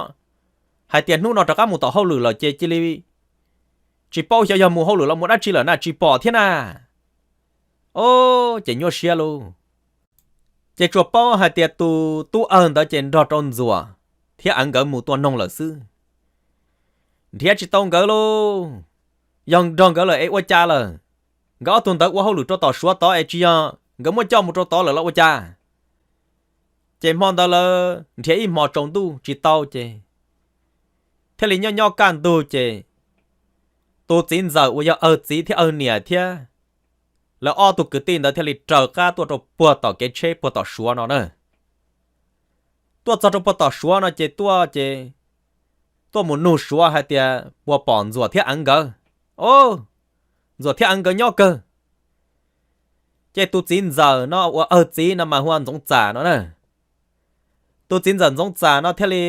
hais tias hnub no rov qab mus tom hauj lwm lawm ces cia li tsis paub xyov yog mus hauj lwm los mus dab tsi lawm na, tsis pom thiab na. Ob, ces nyuaj siab lauj. Ces tsuas paub hais tias tus tub awg ntawd ces nrog rau ntxuam thiab Eev nkawd mus tua noog lawm xwb. Nrhiav tsis tau nkawd lauj. Yog nrog nkawd lawm es ua cas lawm? Nkawd ob tug ntawd ua hauj lwm rau tom Suav tod es tsis yog nkawd muab coj mus rau tod lawm los ua cas? Ces hmo ntawd lawv nrhiav ib hmo tsaus ntuj tsis tau ces thiaj li nyob nyob kaj ntug ces tus txiv ntxawm uas yog awg txiv thiab awg niam thiab lawv ob tug kwv tij ntawd thiaj li raws qab tuaj rau puag tom kev tsheb puag tom Suav no na. Tuaj txog rau puag tom Suav no ces tuaj ces tuaj mus nug Suav hais tias puas pom ntxuam thiab Eev nkawd. Ob, ntxuam thiab Eev nkawd nyob kawg. Ces tus txiv ntxawm no uas awg txiv no mas hu ua Ntxoov Txam no na. Tus txiv ntxawm Ntxoov Txam no thiaj li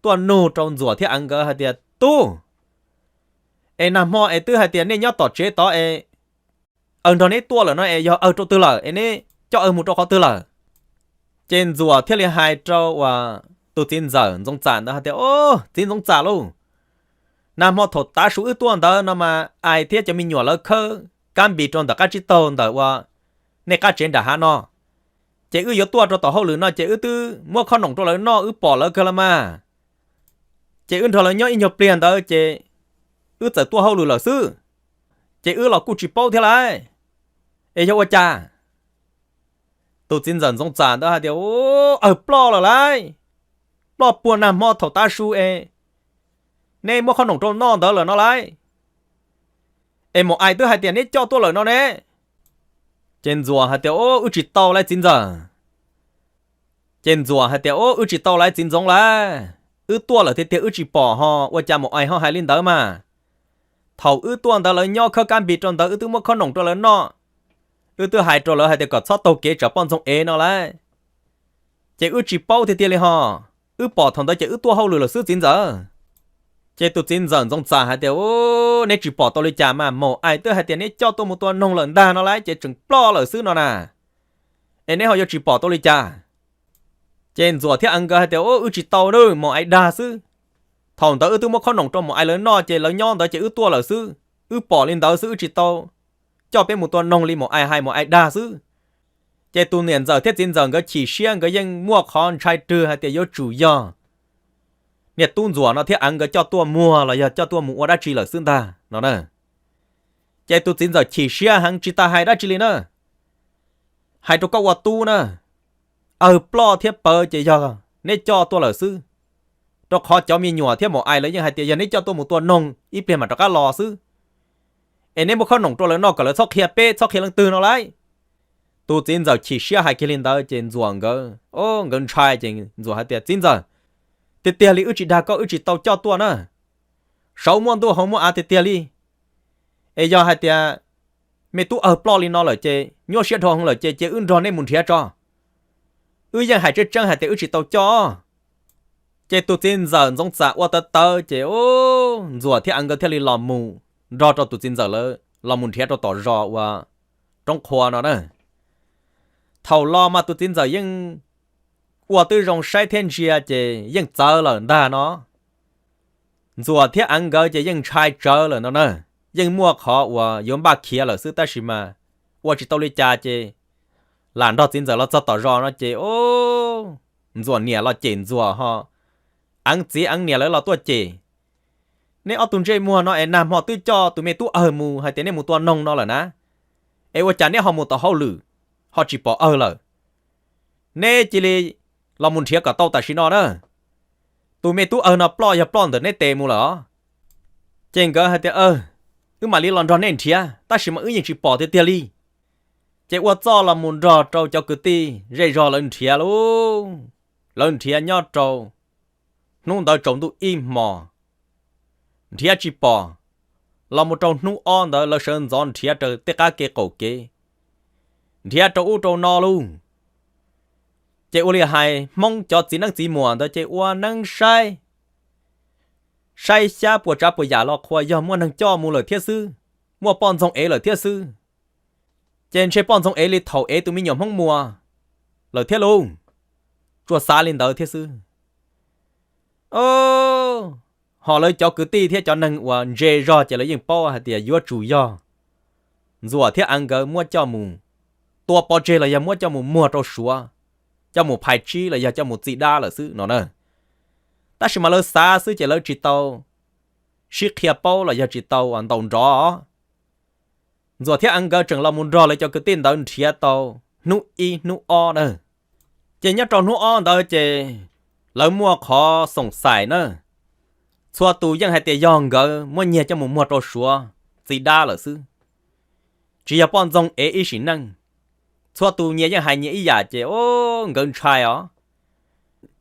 tuaj nug rau ntxuam thiab Eev nkawd hais tias, Tub, es nag hmo es twb hais tias nej nyob tom tsev tod es awg nrog neb tuaj lawm no es yog awg rau twg lawm es neb coj awg mus rau qhov twg lawm? Ces ntxuam thiaj li hais rau uas tus txiv ntxawm Ntxoov Txam ntawd hais tias, Ob, txiv Ntxoov Txam lauj, nag hmo thaum tav su wb tuaj ntawd no mas Ais thiab cov me nyuam lawv khawb kab npis rau ntawm qab tsib taug ntawm uas nej qab tsev nram hav no, ces wb yuav tuaj rau tom hauj lwm no ces wb twb muab khob noom rau lawv noj, wb pom lawv kawg los mas. Ces wb nrog lawv nyob ib nyuag pliag ntawd ces wb txawm tuaj hauj lwm lawm xwb, ces wb los kuj tsis paub thiab lauj. Es yog ua cas? Tus txiv ntxawm Ntxoov Txam ntawd hais tias, Awg ploj lawm lauj, ploj puag nag hmo thaum tav su es neb muab khob noom rau noj ntawd lawm no lauj. Es maum Ais twb hais tias neb coj tuaj lawm no ne. Ces ntxuam hais tias, Wb tsis tau lauj txiv ntxawm. Ces ntxuam hais tias, Wb tsis tau lauj txiv ntxoov lauj, wb tuaj lawm tiag tiag wb tsis pom ho ua cas maum Ais ho hais li ntawd mas. Thaum wb tuaj ntawd lawv nyob khawb kab npis rau ntawd wb twb muab khob noom rau lawv noj, wb twb hais rau lawv hais tias kom txhob taug kev tsam poj ntxoog ev no lauj. Ces wb tsis paub tiag tiag li ho, wb pom thaum ntawd ces wb tuaj hauj lwm lawm xwb txiv ntxawm. Ces tus txiv ntxawm Ntxoov Txam hais tias, Neb tsis pom tau li cas mas, maum Ais twb hais tias neb coj tuaj mus tua noog lawm ntag no lauj, ces tseem ploj lawm xwb no na. Es neb ho yuav tsis pom tau li cas? Ces ntxuam thiab Eev nkawd hais tias, Wb tsis tau, maum Ais dag xwb. Thaum ntawd wb twb muab khob noom rau maum Ais lawv noj ces lawv nyob ntawd ces wb tuaj lawm xwb, wb pom li ntawd xwb, wb tsis tau coj peb mus tua noog li maum Ais hais, maum Ais dag xwb. Ces tus niam ntxawm thiab txiv ntxawm nkawd chim siab, nkawd yeej muaj qhov ntshai rwg hais tias yuav tsum yog niag tub ntxuam no thiab Eev nkawd coj tuaj muag los yog coj tuaj mus ua dab tsi lawm xwb ntag no na. Ces tus txiv ntxawm chim siab heev tsis tas hais dab tsi li na. Hais rau koj ua tub na, awg ploj thiab pawv ces yog neb coj tuaj lawm xwb, rau qhov cov me nyuam thiab maum Ais lawv yeej hais tias yog neb coj tuaj mus tua noog ib pliag mam rov qab los xwb. Es neb muab khob noom rau lawv noj kom lawv txhob qhia peb, txhob qhia leej twg no lauj. Tus txiv ntxawm chim siab hais kiag li ntawd ces ntxuam nkawd, nkawd ntshai ces ntxuam hais tias, Txiv ntxawm, tiag tiag li wb tsis dag koj, wb tsis tau coj tuaj na. Saud muaj ntuj hauv muaj av tiag tiag li. Es yog hais tias me tub awg ploj li no lawm ces nyuaj siab dhau heev lawm ces cia wb nrog nej mus nrhiav tso. Wb yeej hais tseeb tseeb hais tias wb tsis tau coj. Ces tus txiv ntxawm Ntxoov Txam ua tawv tawv ces ntxuam thiab Eev nkawd thiaj li los mus nrog rau tus txiv ntxawm lawv los mus nrhiav rau tom zos uas Roob Qhua no na. Thaum los mas tus txiv ntxawm yeej ua twb zoo saib thiab ntsia ces yeej txawv lawm ntag no. Ntxuam thiab Eev nkawd ces yeej ntshai tsawv lawm no na, yeej muaj qhov uas yuav npaj khiav lawm xwb tab sis mas ua tsis tau li cas ces lam nrog txiv ntxawm los txog tom zos no ces Ntxuam niam los cem Ntxuam ho Eev txiv Eev niam lawv los tuaj cem, nej ob tug ntsej muag no es nag hmo twb coj tus me tub awg mus hais tias nej mus tua noog no lawm na, es ua cas neb ho mus tau hauj lwm ho tsis pom awg lawm? Neb cia li los mus nrhiav kom tau tam sim no na, tus me tub awg no ploj yog ploj ntawm neb tes mus lawm os. Ces nkawd hais tias, wb mam li los nrog nej nrhiav tab sis mas wb yeej tsis pom tiag tiag li. Ces ua txuj los mus nrog rau cov kwv tij zej zog lawv nrhiav lauj. Lawv nrhiav nyob rau hnub ntawd tsaus ntuj ib hmos, nrhiav tsis pom. Los mus rau hnub ob ntawd lawv sawv ntxov nrhiav raws tej qab kev qaum kev, nrhiav rau ub rau no lauj. Ces ua li hais Hmoob cov txiv neeb txiv muam ntawd ces ua neeb saib, saib xyab puas tsav puas yam los qhuas yog muaj neeg coj mus lawm thiab xwb, muaj poj ntxoog ev lawm thiab xwb. Ces ntshe poj ntxoog ev li thaum ev tus me nyuam Hmoob Muas lawm thiab lauj, tsuas xav li ntawd thiab xwb. Ho lawv cov kwv tij thiab cov neeg uas ntse zog ces lawv yeej paub hais tias yuav tsum yog Ntxuam thiab Eev nkawd muab coj mus tua pov tseg los yog muab coj mus muag rau Suav, coj mus phais tsib los yog coj mus txi dab lawm xwb no na. Tab sis mas lawv xav xwb ces lawv tsis tau sib qhia paub los yog tsis tau ntaus nrov. Ntxuam thiab Eev nkawd tseem los mus nrog lawv cov kwv tij ntawd nrhiav tau hnub ib hnub ob na. Ces nyob rau hnub ob ntawd ces lawv muaj qhov xoom xais na, txhua tus yeej hais tias yog nkawd muab nyiag coj mus muag rau Suav txi dab lawm xwb, tsis yog poj ntxoog ev ib sim neej. Txhua tus nyias yeej hais nyias ib yam ces nkawd ntshai os.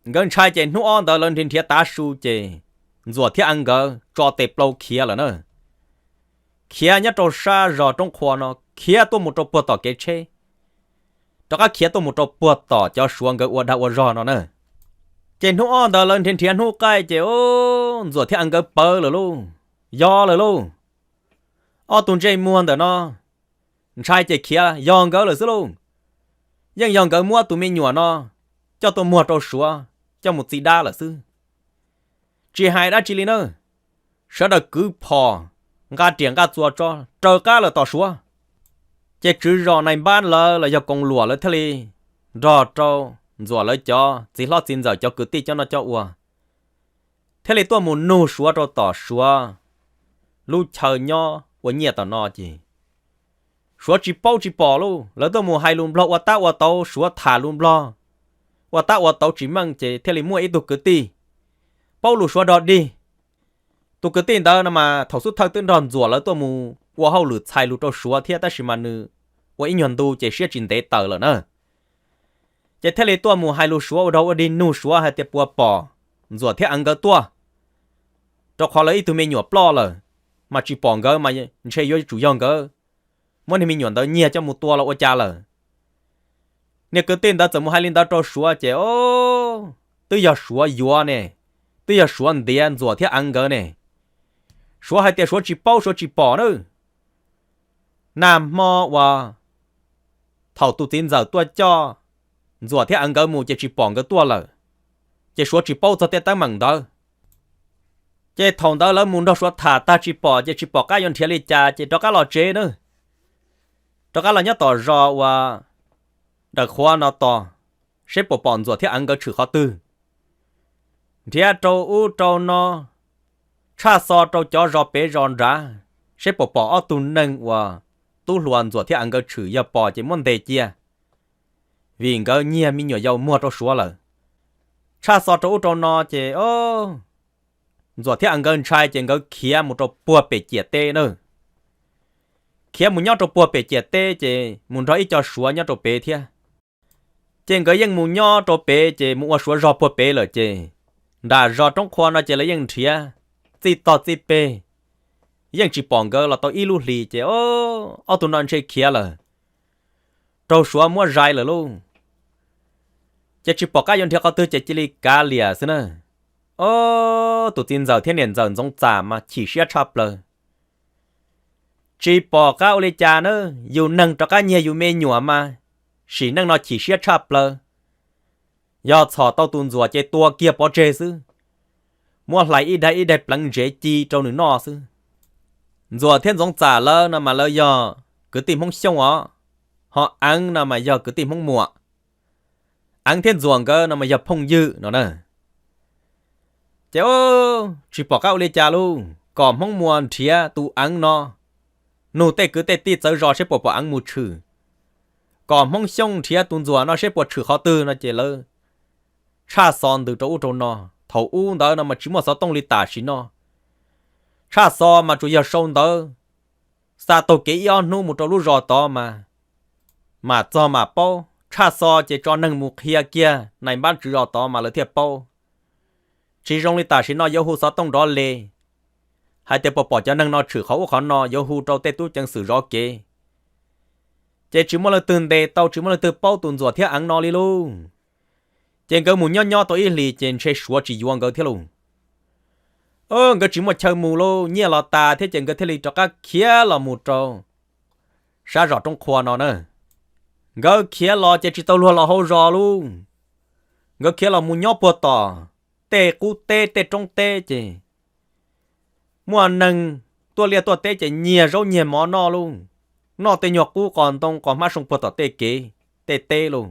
Nkawd ntshai ces hnub ob ntawd lawv nrhiav nrhiav tav su ces Ntxuam thiab Eev nkawd tso tes plaub khiav lawm na. Khiav nyob rau sab zos Roob Qhua no khiav tuaj mus rau puag tom kev tsheb, rov qab khiav tuaj mus rau puag tom cov Suav nkawd ua dag ua zog no na. Ces hnub ob ntawd lawv nrhiav nrhiav hnub qaij ces Ntxuam thiab Eev nkawd pawv lawm lauj, yog lawm lauj. Ob tug ntsej muag ntawm no ntshai ces khiav yog nkawd lawm xwb lauj. Yeej yog nkawd muab tus me nyuam no coj tuaj muag rau Suav coj mus txi dab lawm xwb. Tsis hais dab tsi li na, sawv daws kwv phom nqa riam nqa txuas tso raws qab lawm tom Suav. Ces tswv zos nais npab lawv los yog koos luam lawv thiaj li nrog rau Ntxuam lawv cov txiv hlob txiv ntxawm cov kwv tij cov noj cov ua thiaj li tuaj mus nug Suav rau tom Suav lub chaw nyob ua nyiaj tom no ces Suav tsis paub tsis pom lauj. Lawv tuaj mus hais lus Nplog ua tab ua tauv, Suav tham lus Nplog ua tab ua tauv tsis meej ces thiaj li muaj ib tug kwv tij paub lus Suav dog dig. Tus kwv tij ntawd no mas thaum xub thawj twb nrog Ntxuam lawv tuaj mus ua hauj lwm txhais lus rau Suav thiab tab sis mas nws ua ib nyuag ntu ces siab tsis ntev tawm lawm na. Ces thiaj li tuaj mus hais lus Suav ua dog ua dig nug Suav hais tias puas pom Ntxuam thiab Eev nkawd tuaj, rau qhov lawv ib tug me nyuam ploj lawm, mas tsis pom nkawd mas ntshe yuav tsum yog nkawd muab niag me nyuam ntawd nyiag coj mus tua los ua cas lawm. Niag kwv tij ntawd txawm mus hais li ntawd rau Suav ces twb yog Suav yuav ne, twb yog Suav ntiav Ntxuam thiab Eev nkawd ne. Suav hais tias Suav tsis paub Suav tsis pom na. Nag hmo uas thaum tus txiv ntxawm tuaj coj Ntxuam thiab Eev nkawd mus ces tsis pom nkawd tuaj lawm, ces Suav tsis paub txog tej teeb meem ntawd. Ces thaum ntawd lawv mus nrog Suav tham tag tsis pom ces tsis pom qab yuav nrhiav li cas ces rov qab los tsev na. Rov qab los nyob tom zos uas Dawm Qhuav no tos, seb puas pom Ntxuam thiab Eev nkawd tshwm qhov twg. Nrhiav rau ub rau no, tshaj xo rau cov zos pem zos nrad, seb puas pom ob tug neeg uas tub hluas Ntxuam thiab Eev nkawd tshwm, yog pom ces muab ntes cia, vim nkawd nyiag me nyuam yaus muag rau Suav lawm. Tshaj xo rau ub rau no ces Ntxuam thiab Eev nkawd ntshai ces nkawd khiav mus rau puag pem ciam teb na. Khiav mus nyob rau puag pem ciam teb ces mus nrog ib co Suav nyob rau pem thiab. Ces nkawd yeej mus nyob rau pem ces mus ua Suav zog puag pem lawm ces nram zos Roob Qhua no ces lawv yeej nrhiav txij tog txij peg, yeej tsis pom nkawd los tau ib lub hlis ces ob tug no ntshe khiav lawm, raug Suav muab zais lawm lauj. Ces tsis pom qab yuav nrhiav qhov twg ces cia li kav liam xwb na. Ob tus txiv ntxawm thiab niam ntxawm Ntxoov Txam mas chim siab tshaj plaws. Tsis pom qab ua li cas na, yus neeg rov qab nyiag yus me nyuam mas sim neej no chim siab tshaj plaws. Yog txhom tau tus ntxuam ces tua kiag pov tseg xwb, muab hlais ib daig ib daig pleev ntsev ci rau nws noj xwb. Ntxuam thiab Ntxoov Txam lawv no mas lawv yog kwv tij Hmoob Xyooj os, ho Eev no mas yog kwv tij Hmoob Muas. Eev thiab Ntxuam nkawd no mas yog phooj ywg no na. Ces tsis pom qab ua li cas lauj, kom Hmoob Muas nrhiav tus Eev no, nug tej kwv tej tij txawv zos seb puas pom Eev mus tshwm, kom Hmoob Xyooj nrhiav tus Ntxuam no seb puas tshwm qhov twg no ces lawv tshaj xo ntws rau ub rau no. Thaum ub ntawd no mas tsis muaj xov tooj li tam sim no. Tshaj xo mas tsuas yog sau ntawv xa taug kev ib ob hnub mus rau lub zos tod mas mam txog mam paub. Tshaj xo ces tso neeg mus qhia kiag nais npab tswv zos tod mas lawv thiaj paub. Tsis zoo li tam sim no yuav hu xov tooj nrov li hais tias puas pom cov neeg no tshwm qhov ub qhov no, yuav hu rau tej tub ceev xwm zov kev. Ces tsis muaj leej twg ntes tau, tsis muaj leej twg paub tus Ntxuam thiab Eev no li lauj. Ces nkawd mus nyob nyob tau ib hlis ces ntshe Suav tsis yuav nkawd thiab lauj. Nkawd tsis muaj chaw mus lauj, nyiaj los tas thiab ces nkawd thiaj li rov qab khiav los mus rau sab zos Roob Qhua no na. Nkawd khiav los ces tsis tau luag los hauv zos lauj. Nkawd khiav los mus nyob puag tom tej qub teb tej roob teb ces muaj neeg tuaj liaj tuaj teb ces nyiag zaub nyiag mov noj lauj. Noj tej nyuag qub qos ntoo qos hmab soo puag tom tej kev tej teb lauj,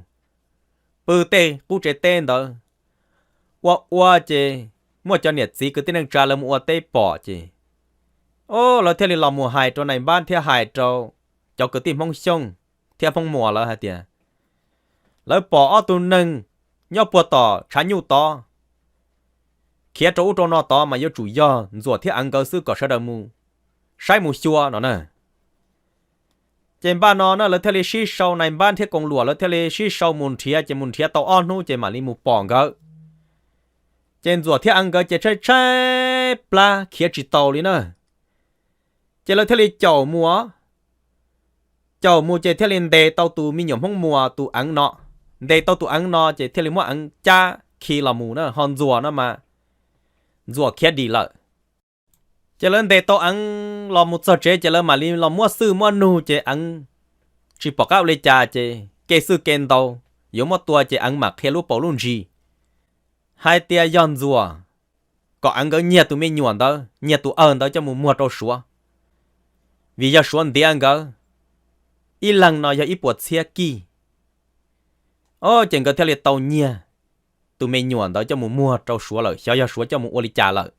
pw tej qub tsev teb ntawd. Ua ua ces muaj cov niam txiv kwv tij neej tsa lawv mus ua teb pom ces, o, lawv thiaj li los mus hais rau nais npab thiab hais rau cov kwv tij Hmoob Xyooj thiab Hmoob Muas lawv hais tias lawv pom ob tug neeg nyob puag tom tshav nyuj tod khiav rau ub rau no tod mas yuav tsum yog Ntxuam thiab Eev nkawd xwb, kom sawv daws mus saib mus xyuas no na. Ces npaj no na lawv thiaj li sib sau, nais npab thiab koos luam lawv thiaj li sib sau mus nrhiav, ces mus nrhiav tau ob hnub ces mam li mus pom nkawd. Ces Ntxuam thiab Eev nkawd ces tshaib tshaib plab khiav tsis tau li na. Ces lawv thiaj li caum mus, caum mus ces thiaj li ntes tau tus me nyuam Hmoob Muas tus Eev no. Ntes tau tus Eev no ces thiaj li muab Eev cab khi los mus na, ho Ntxuam no mas Ntxuam khiav dim lawm. Ces lawv ntes tau Eev los mus txog tsev ces lawv mam li los muab xwj muab nug ces Eev tsis pom qab ua li cas ces kev xwj kev ntau yuav muab tua ces Eev mam qhia lub paus lub ntsis hais tias yog Ntxuam kom Eev nkawd nyiag tus me nyuam ntawd, nyiag tus awg ntawd coj mus muag rau Suav, vim yog Suav ntiav nkawd ib leeg no yog ib puas txhiab kij. O, ces nkawd thiaj li tau nyiag tus me nyuam ntawd coj mus muag rau Suav lawm, xyov yog Suav coj mus ua li cas lawm.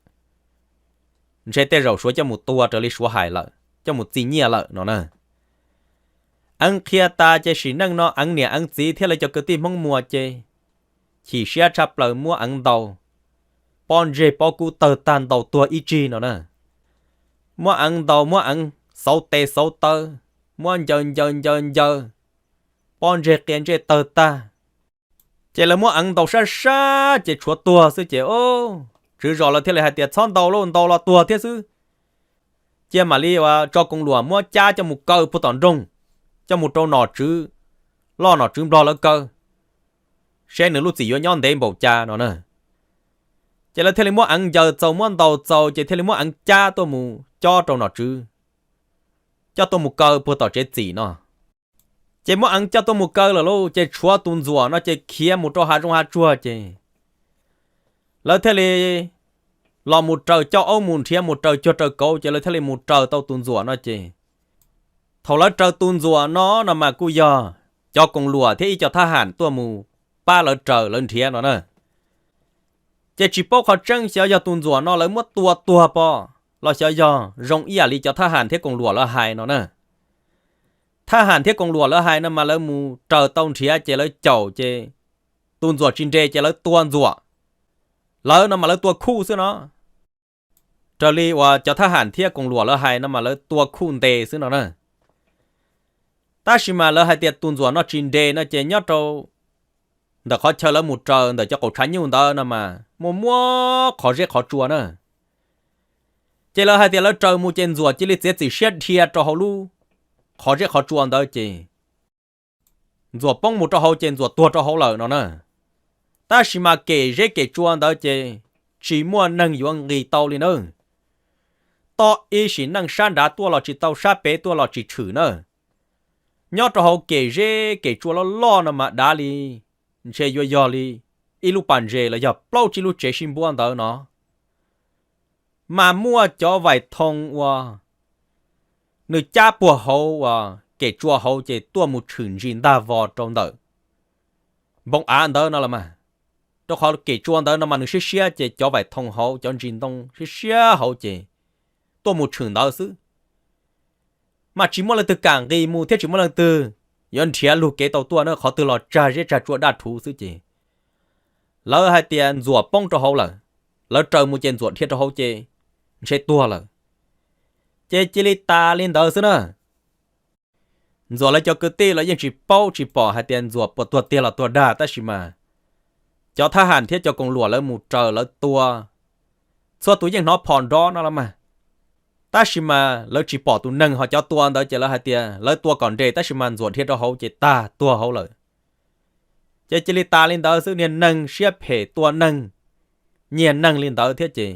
Ntshe tej zaum Suav coj mus tua raws li Suav hais lawm, coj mus txi nyiaj lawm no na. Eev qhia tas ces sim neej no Eev niam Eev txiv thiab lawv cov kwv tij Hmoob Muas ces chim siab tshaj plaws muab Eev ntaus pob ntseg pob kub tawg tag, ntaus tuag ib tsig no na. Muab Eev ntaus, muab Eev xauv tes xauv taw, muab ncaws ncaws ncaws ncaws, pob ntseg qia ntsej tawg tag. Ces lawv muab Eev ntaus sab sab ces tshuav tuag xwb ces, o, tswv zos lawv thiaj li hais tias txhob ntaus lauj, ntaus los tuag thiab xwb. Cia mam li ua tso koos luam muab cab coj mus kaw puag tom nroog, coj mus rau nom tswv loj nom tswv nplog lawv kaw, seb nws lub txim yuav nyob ntev npaum cas no na. Ces lawv thiaj li muab Eev ncaws txaus, muab ntaus txaus ces thiaj li muab Eev cab tuaj mus cob rau nom tswv, coj tuaj mus kaw puag tom tsev txim no. Ces muab Eev coj tuaj mus kaw lawm lauj, ces tshuav tus Ntxuam no ces khiav mus rau hav zoov hav tsuag ces lawv thiaj li los mus raws, coj aub mus nrhiav, mus raws cuag raws kauv ces lawv thiaj li mus raws tau tus Ntxuam no ces, thaum lawv raws tus Ntxuam no no mas kuj yog cov koos luam thiab ib co thab ham tuaj mus pab lawv raws lawv nrhiav no na. Ces tsis paub qhov tseeb xyov yog tus Ntxuam no lawv muab tua tuag pom los xyov yog zoo ib yam li cov thab ham thiab koos luam lawv hais no na. Thab ham thiab koos luam lawv hais no mas lawv mus raws tau nrhiav ces lawv caum ces tus Ntxuam tsis nres ces lawv tua Ntxuam. Lawv no mas lawv tua khuj xwb no. Raws li uas cov thab ham thiab koos luam lawv hais no mas lawv tua khuj ntes xwb no na. Tab sis mas lawv hais tias tus Ntxuam no tsis nres no ces nyob rau ntawm qhov chaw lawv mus raws ntawm cov qaum tshav nyuj ntawd no mas muaj muab qhov zeb qhov tsua na. Ces lawv hais tias lawv raws mus ces Ntxuam cia li txiav txim siab dhia rau hauv lub qhov zeb qhov tsua ntawd ces Ntxuam poob mus rau hauv ces Ntxuam tuag rau hauv lawm no na. Tab sis mas kem zeb kem tsua ntawd ces tsis muaj neeg yuav nqis tau li na. toj ib sim neej sab nrad tuaj los tsis tau, sab pem tuaj los tsis tshwm na. Nyob rau hauv kem zeb kem tsua loj loj no mas dav li, ntshe yuav yog li ib lub pas ntses los yog plaub tsib lub tsev sib npuab ntawd no. Mas muaj cov vaim thoo uas nws cab puag hauv uas kem tsua hauv ces tuaj mus tshwm ntsis ntag vos rau ntawm npoo av ntawd no los mas. Rau qhov kem tsua ntawd no mas nws siab siab ces cov vaim thoo hauv cov ntsis ntoo siab siab hauv ces tuaj mus tshwm ntawd xwb. Mas tsis muaj leej twg kam nqis mus thiab tsis muaj leej twg yuav nrhiav lug kev tau tuaj na, qhov twg los tsag zeb tsag tsua daj rhuv xwb ces lawv hais tias Ntxuam poob rau hauv lawm. Lawv raws mus ces Ntxuam dhia rau hauv ces ntshe tuag lawm. Ces cia li tas li ntawd xwb na. Ntxuam lawv cov kwv tij los yeej tsis paub tsis pom hais tias Ntxuam puas tuag tiag los tuag dag, tab sis mas cov thab ham thiab cov koom luam lawv mus raws lawv tua, txhua tus yeej hnov phom nrov no los mas. Tab sis mas lawv tsis pom tus neeg, ho cov tua ntawd ces lawv hais tias lawv tua kom nres, tab sis mas Ntxuam dhia rau hauv ces tag tuag hauv lawm. Ces cia li tas li ntawd xwb, niag neeg siab phem tua neeg, nyiag neeg li ntawd thiab ces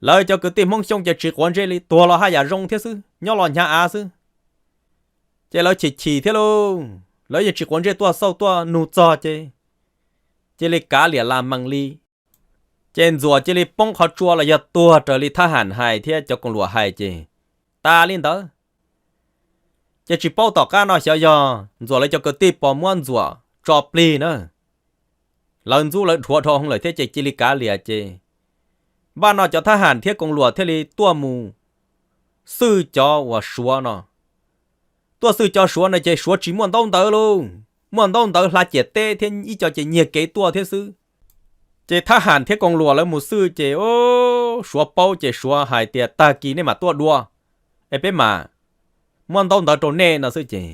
lawv cov kwv tij Hmoob Xyooj ces tsis quav ntsej li, tuag los haj yam zoo thiab xwb, nyob los hnyav av xwb. Ces lawv chim chim thiab lauj, lawv yeej tsis quav ntsej tuaj xauj tuaj nug txog ces cia li kav liam las mees li. Ces Ntxuam cia li poob qhov tsua los yog tuag raws li thab ham hais thiab cov koom luam hais ces tas li ntawd. Ces tsis paub tom qab no xyov yog Ntxuam lawv cov kwv tij puas muab Ntxuam tso plig na, lawv ntxub lawv dhuav dhau hwv lawm thiab ces cia li kav liam ces npaj no cov thab ham thiab koom luam thiaj li tuaj mus xwj cov uas Suav no. Tuaj xwj cov Suav no ces Suav tsis muaj ntaub ntawv lauj, muaj ntaub ntawv hla ciam teb thiab ib co ces nyiag kev tuaj thiab xwb. Ces thab ham thiab koom luam lawv mus xwj ces Suav paub ces Suav hais tias tag kis nej mam tuaj dua es peb mam muab ntaub ntawv rau nej no xwb ces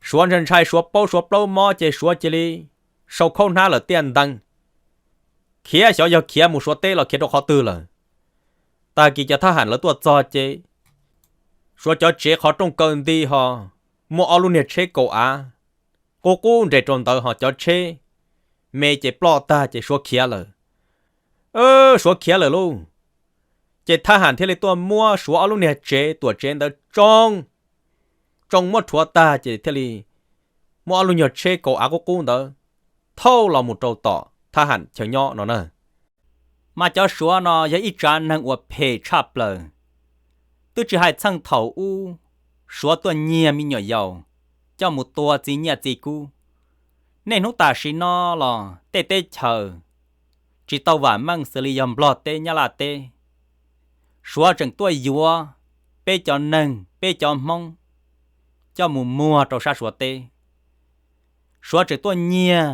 Suav ntshai ntshai, Suav paub Suav plaub mob ces Suav cia li sau khaub hnab lawm tiaj ntees khiav, xyov yog khiav mus Suav teb los khiav rau qhov twg lawm. Tag kis cov thab ham lawv tuaj txog ces Suav cov tsev qhov rooj kaw nti ho muaj ob lub niag tsheb kaum av qub qub nres rau ntawd ho cov tsheb me ces ploj tag ces Suav khiav lawm. Suav khiav lawm lauj. Ces thab ham thiaj li tuaj muab Suav ob lub niag tsev tuam tsev ntawd tsoo, tsoo muab rhuav tag ces thiaj li muab ob lub nyuag tsheb kaum av qub qub ntawd thauj los mus rau tom thab ham chaw nyob no na. Mas cov Suav no yog ib tsav neeg uas phem tshaj plaws. Twb tsis hais txheej thaum ub Suav tuaj nyiag me nyuam yaus coj mus tua txiv nyiaj txiv kub. Niaj hnub tam sim no los tej teb chaws tsis tau vam meej xws li yog Nplog teb Nyab Laj teb, Suav tseem tuaj yuav peb cov neeg peb cov Hmoob coj mus muag rau sab Suav teb. Suav tseem tuaj nyiag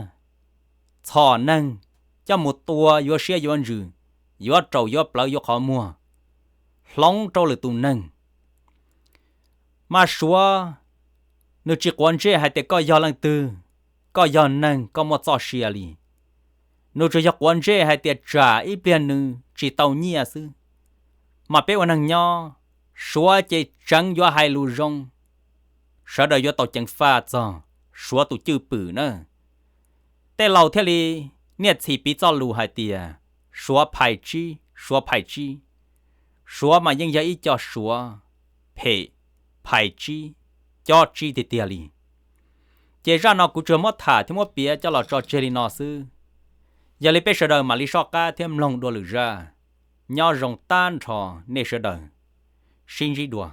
txhom neeg coj mus tua yuav siab yuav ntsws, yuav raus yuav plawv yuav qhov muag, hloov rau lwm tus neeg. Mas Suav nws tsis quav ntsej hais tias koj yog leej twg, koj yog neeg koj muaj txoj sia li. Nws tsuas yog quav ntsej hais tias tsam ib pliag nws tsis tau nyiaj xwb. Mas peb ua neeg nyob, Suav ces tseev yuav hais lus zoo, sawv daws yuav tau ceev faj txog Suav tus cwj pwm na. Tej laus thiaj li niaj txhis piv txoj lus hais tias Suav phais tsib, Suav phais tsib. Suav mas yeej yog ib co Suav phem, phais tsib, cob tsib tiag tiag li. Ces zaj no kuv tsuas muab tham thiab muab piav coj los tso tseg li no xwb. Yog li peb sawv daws mam li soj qab thiab mloog dua lwm zaj. Nyob zoo tag nrho nej sawv daws, sib ntsib dua.